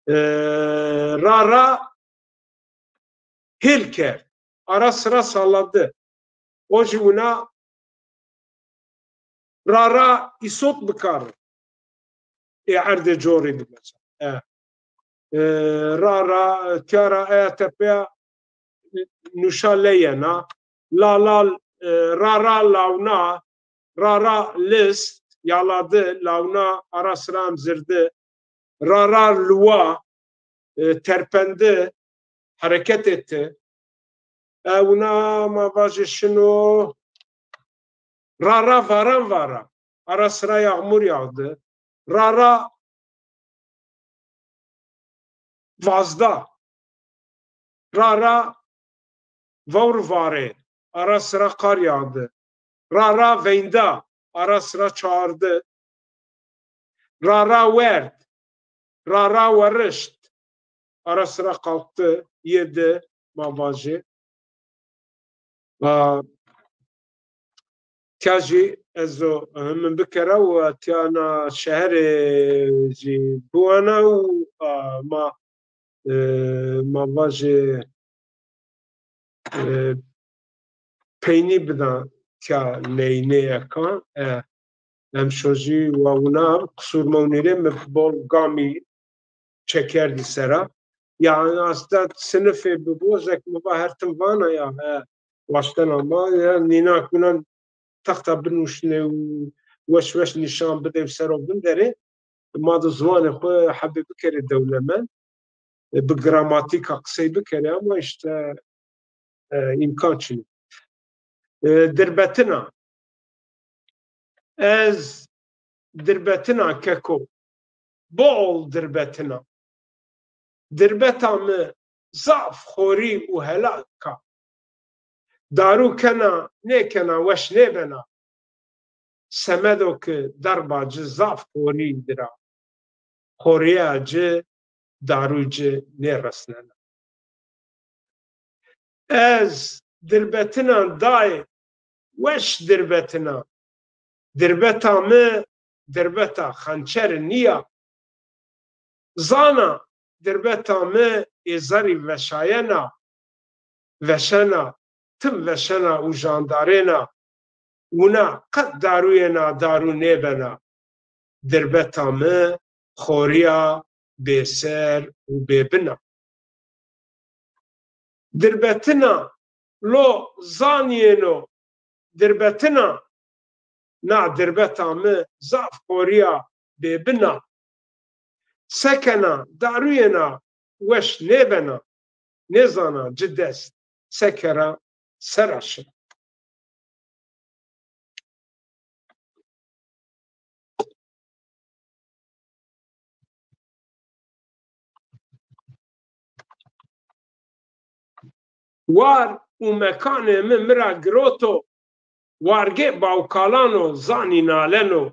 E, ra ra hêl kerd. Ara sıra salladı. O jî wina ra ra îsot bikar. Ê erdê corî di mesela. E. E, ra ra, tiya ra eya tepeya nuşa leyena. La la, e, ra ra lawna, ra ra list, yaladı, lawna, ara sıra emzirdi. Ra ra luwa, e, terpendi, hareket etti. E, wina ma vajê şino. Ra ra varan vara, ara sıra yağmur yağdı. Ra ra vazda. Ra ra vewr varê, ara sıra qar yağdı. Ra ra veynda, ara sıra çağırdı. Ra ra werd, ra ra werişt, ara sıra kalktı, yedi, ma vajê. A, tiya jî ez o, e, min bikera û tiya na şeherê jî biwana û, a, ma, e, ma vajê, e, peynî bida tiya neynê eka. E, em şojî wa wina qisûr mewnîrê mi bol gamî çekerdî sera. Yani aslında sinifê bibo, zek mi va her tim vana ya, he, waştena ma, ya nîna kunan texta binuşne û weş weş nîşan bide û sero vinderê. Ma da ziwanê xwu hebê bikerê dewlemend. E, bi gramatîka qisey bikerê ama işte, e, îmkan çin. E, dirbetina. Ez dirbetina keko. Bol dirbetina. Dirbeta mi zaf xorî û helak a. Daru kena, nêkena, weş nêbena. Semedo ki derba ci zaf xorî dir a. Xorîya ci daru ci nêresnena. Ez dirbetinan dayê, weş dirbetina. Dirbeta mi dirbeta xençeri nîya. Zana dirbeta mi ê zerrî veşayena, veşena, tim veşena û jandarêna. Wina qet daruyêna daru nêbena. Dirbeta mi xorîya bêser û bêbin a. Dirbetina lo zanîyêno dirbetina, na dirbeta mi zaf xorîya bêbin a. Sekena, daruyêna weş nêbena, nêzana ci dest sekera sera şina. War û mekanê mi mi ra giroto, wargê bawkalano zanî naleno.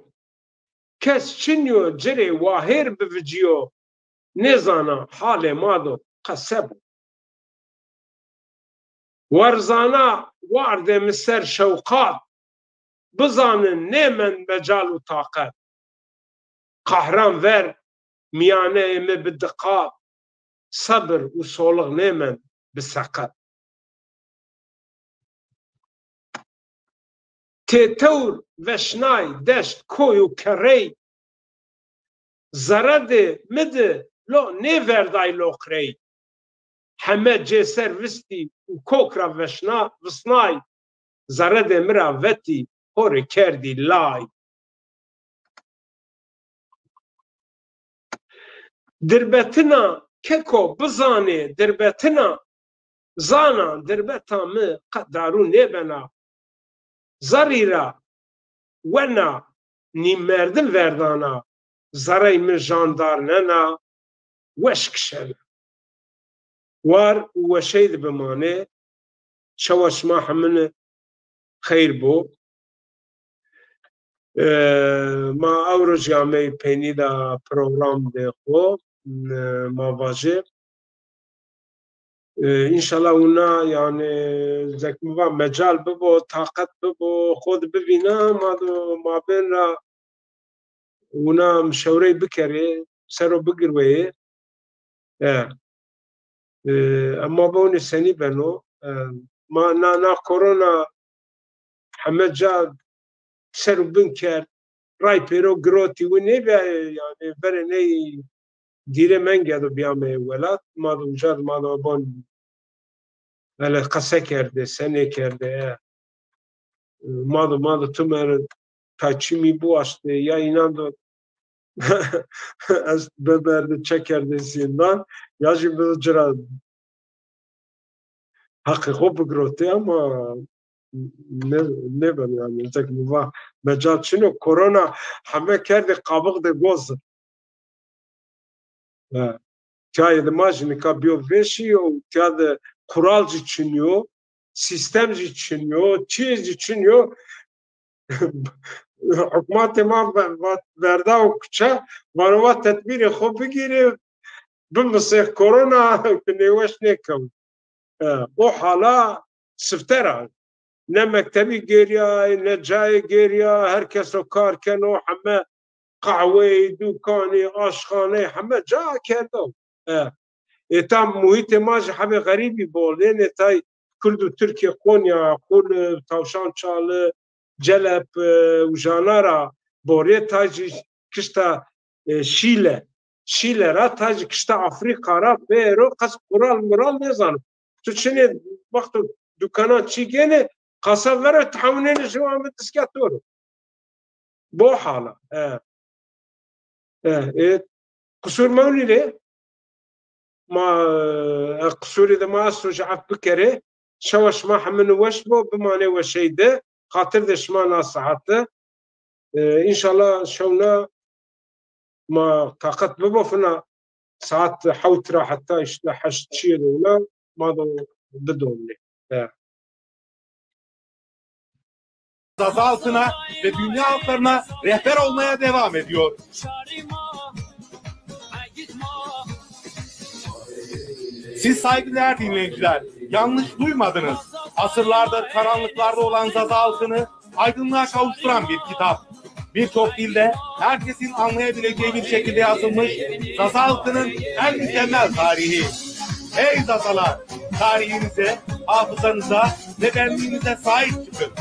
Kes çinyo cirê wahêr bivicîyo, nêzana halê ma do qe se bo. War zana wardê mi ser şewqat, bizanin nêmend mecal û taqet. Qahran ver mîyaneyê mi bi diqat, sebir û soliq nêmend bi seqet. Têtewr veşnay deşt, koy û kerrey, zerredê mi di lo nêverday loqrey. Heme cêser vistî û kok ra veşna, visnay, zerredê mi ra vetî, ho rê kerdî lay. Dirbetina keko bizanê dirbetina, zana dirbeta mi qe daru nêbena. Zerrî ra wena nîmmerdim verdana, zerrey mi jandarnena, weş kişena. War û weşey di bimanê. Şewa şima hemini xeyr bo. E, ma ewro jî amey peynî de programdê xo, e, ma vajê. E, înşallah wina, yanî, zek mi va mecal bibo, taqet bibo, xo di bivîna, ma do mabên ra wina mişewrey bikerê, sero bigirweyê. E, e, ema bewnê senî beno. E, ma na, na korona heme ca ser û bin kerd. Ray pêro girotî wi nêbîyaye, yanî verê ney dîrê mengedo bîyameyê welat. Ma do uca di ma do bon hele qese kerdê, senê kerdê, e. Ma do, ma do tu mer tay çimî biwaştê, ya înan do ez biberdê çekerdê zîndan, ya jî bi ci ra heqê xo bigirotê ama nê-, nêbeno yanî. Zek mi va mecal çin o, korona heme kerdê qabixdê goz. E, tîya de ma jî nika bîyo vêşî û tîya de qural jî çin yo, sîstem jî çin yo, çîyê jî çin yo. Hukmatê ma ve-, va-, verdawo kuçe, vano va tedbîrê xo bigîrê, bimisê korona ki nêweş nêkew. E, o hala sifte ra. Ne mektebî gêriyay, ne cayê gêriya, her keso kar keno, heme qehweyî, dukanî, aşxaneyî, heme ca kerdo. E, êta muhîtê ma jî hebê xerîbî bol ên, ê tay Kurd û Tirkê Konya, Qulib, Tawşan Çalı, Celep, e, ujana ra borê, tay jî kişta, e, Şîle. Şîle ra, tay jî kişta Afrîka ra, pêro qas qural mural nêzano. Tu çinê wexto dukanan çî gênê, qasa vero, tahewinênê ji wan bi diske to ro. Bo hala. E. E, e, qusur mewnî rê. Ma, e, qusurê de ma esto jî ef bikerê. Şewa şima hemini weş bo, bimanê weşey de. Xatir de şima na saete. E, înşallah şewna ma taqet bibo fina saet hewt ra heta îşte heşt çîyê de wina ma do bidomnê. E. Zaza halkına ve dünya halklarına rehber olmaya devam ediyor. Siz saygıdeğer dinleyiciler, yanlış duymadınız. Asırlardır karanlıklarda olan Zaza halkını aydınlığa kavuşturan bir kitap. Birçok dilde herkesin anlayabileceği bir şekilde yazılmış Zaza halkının en mükemmel tarihi. Ey Zazalar, tarihinize, hafızanıza ve benliğinize sahip çıkın.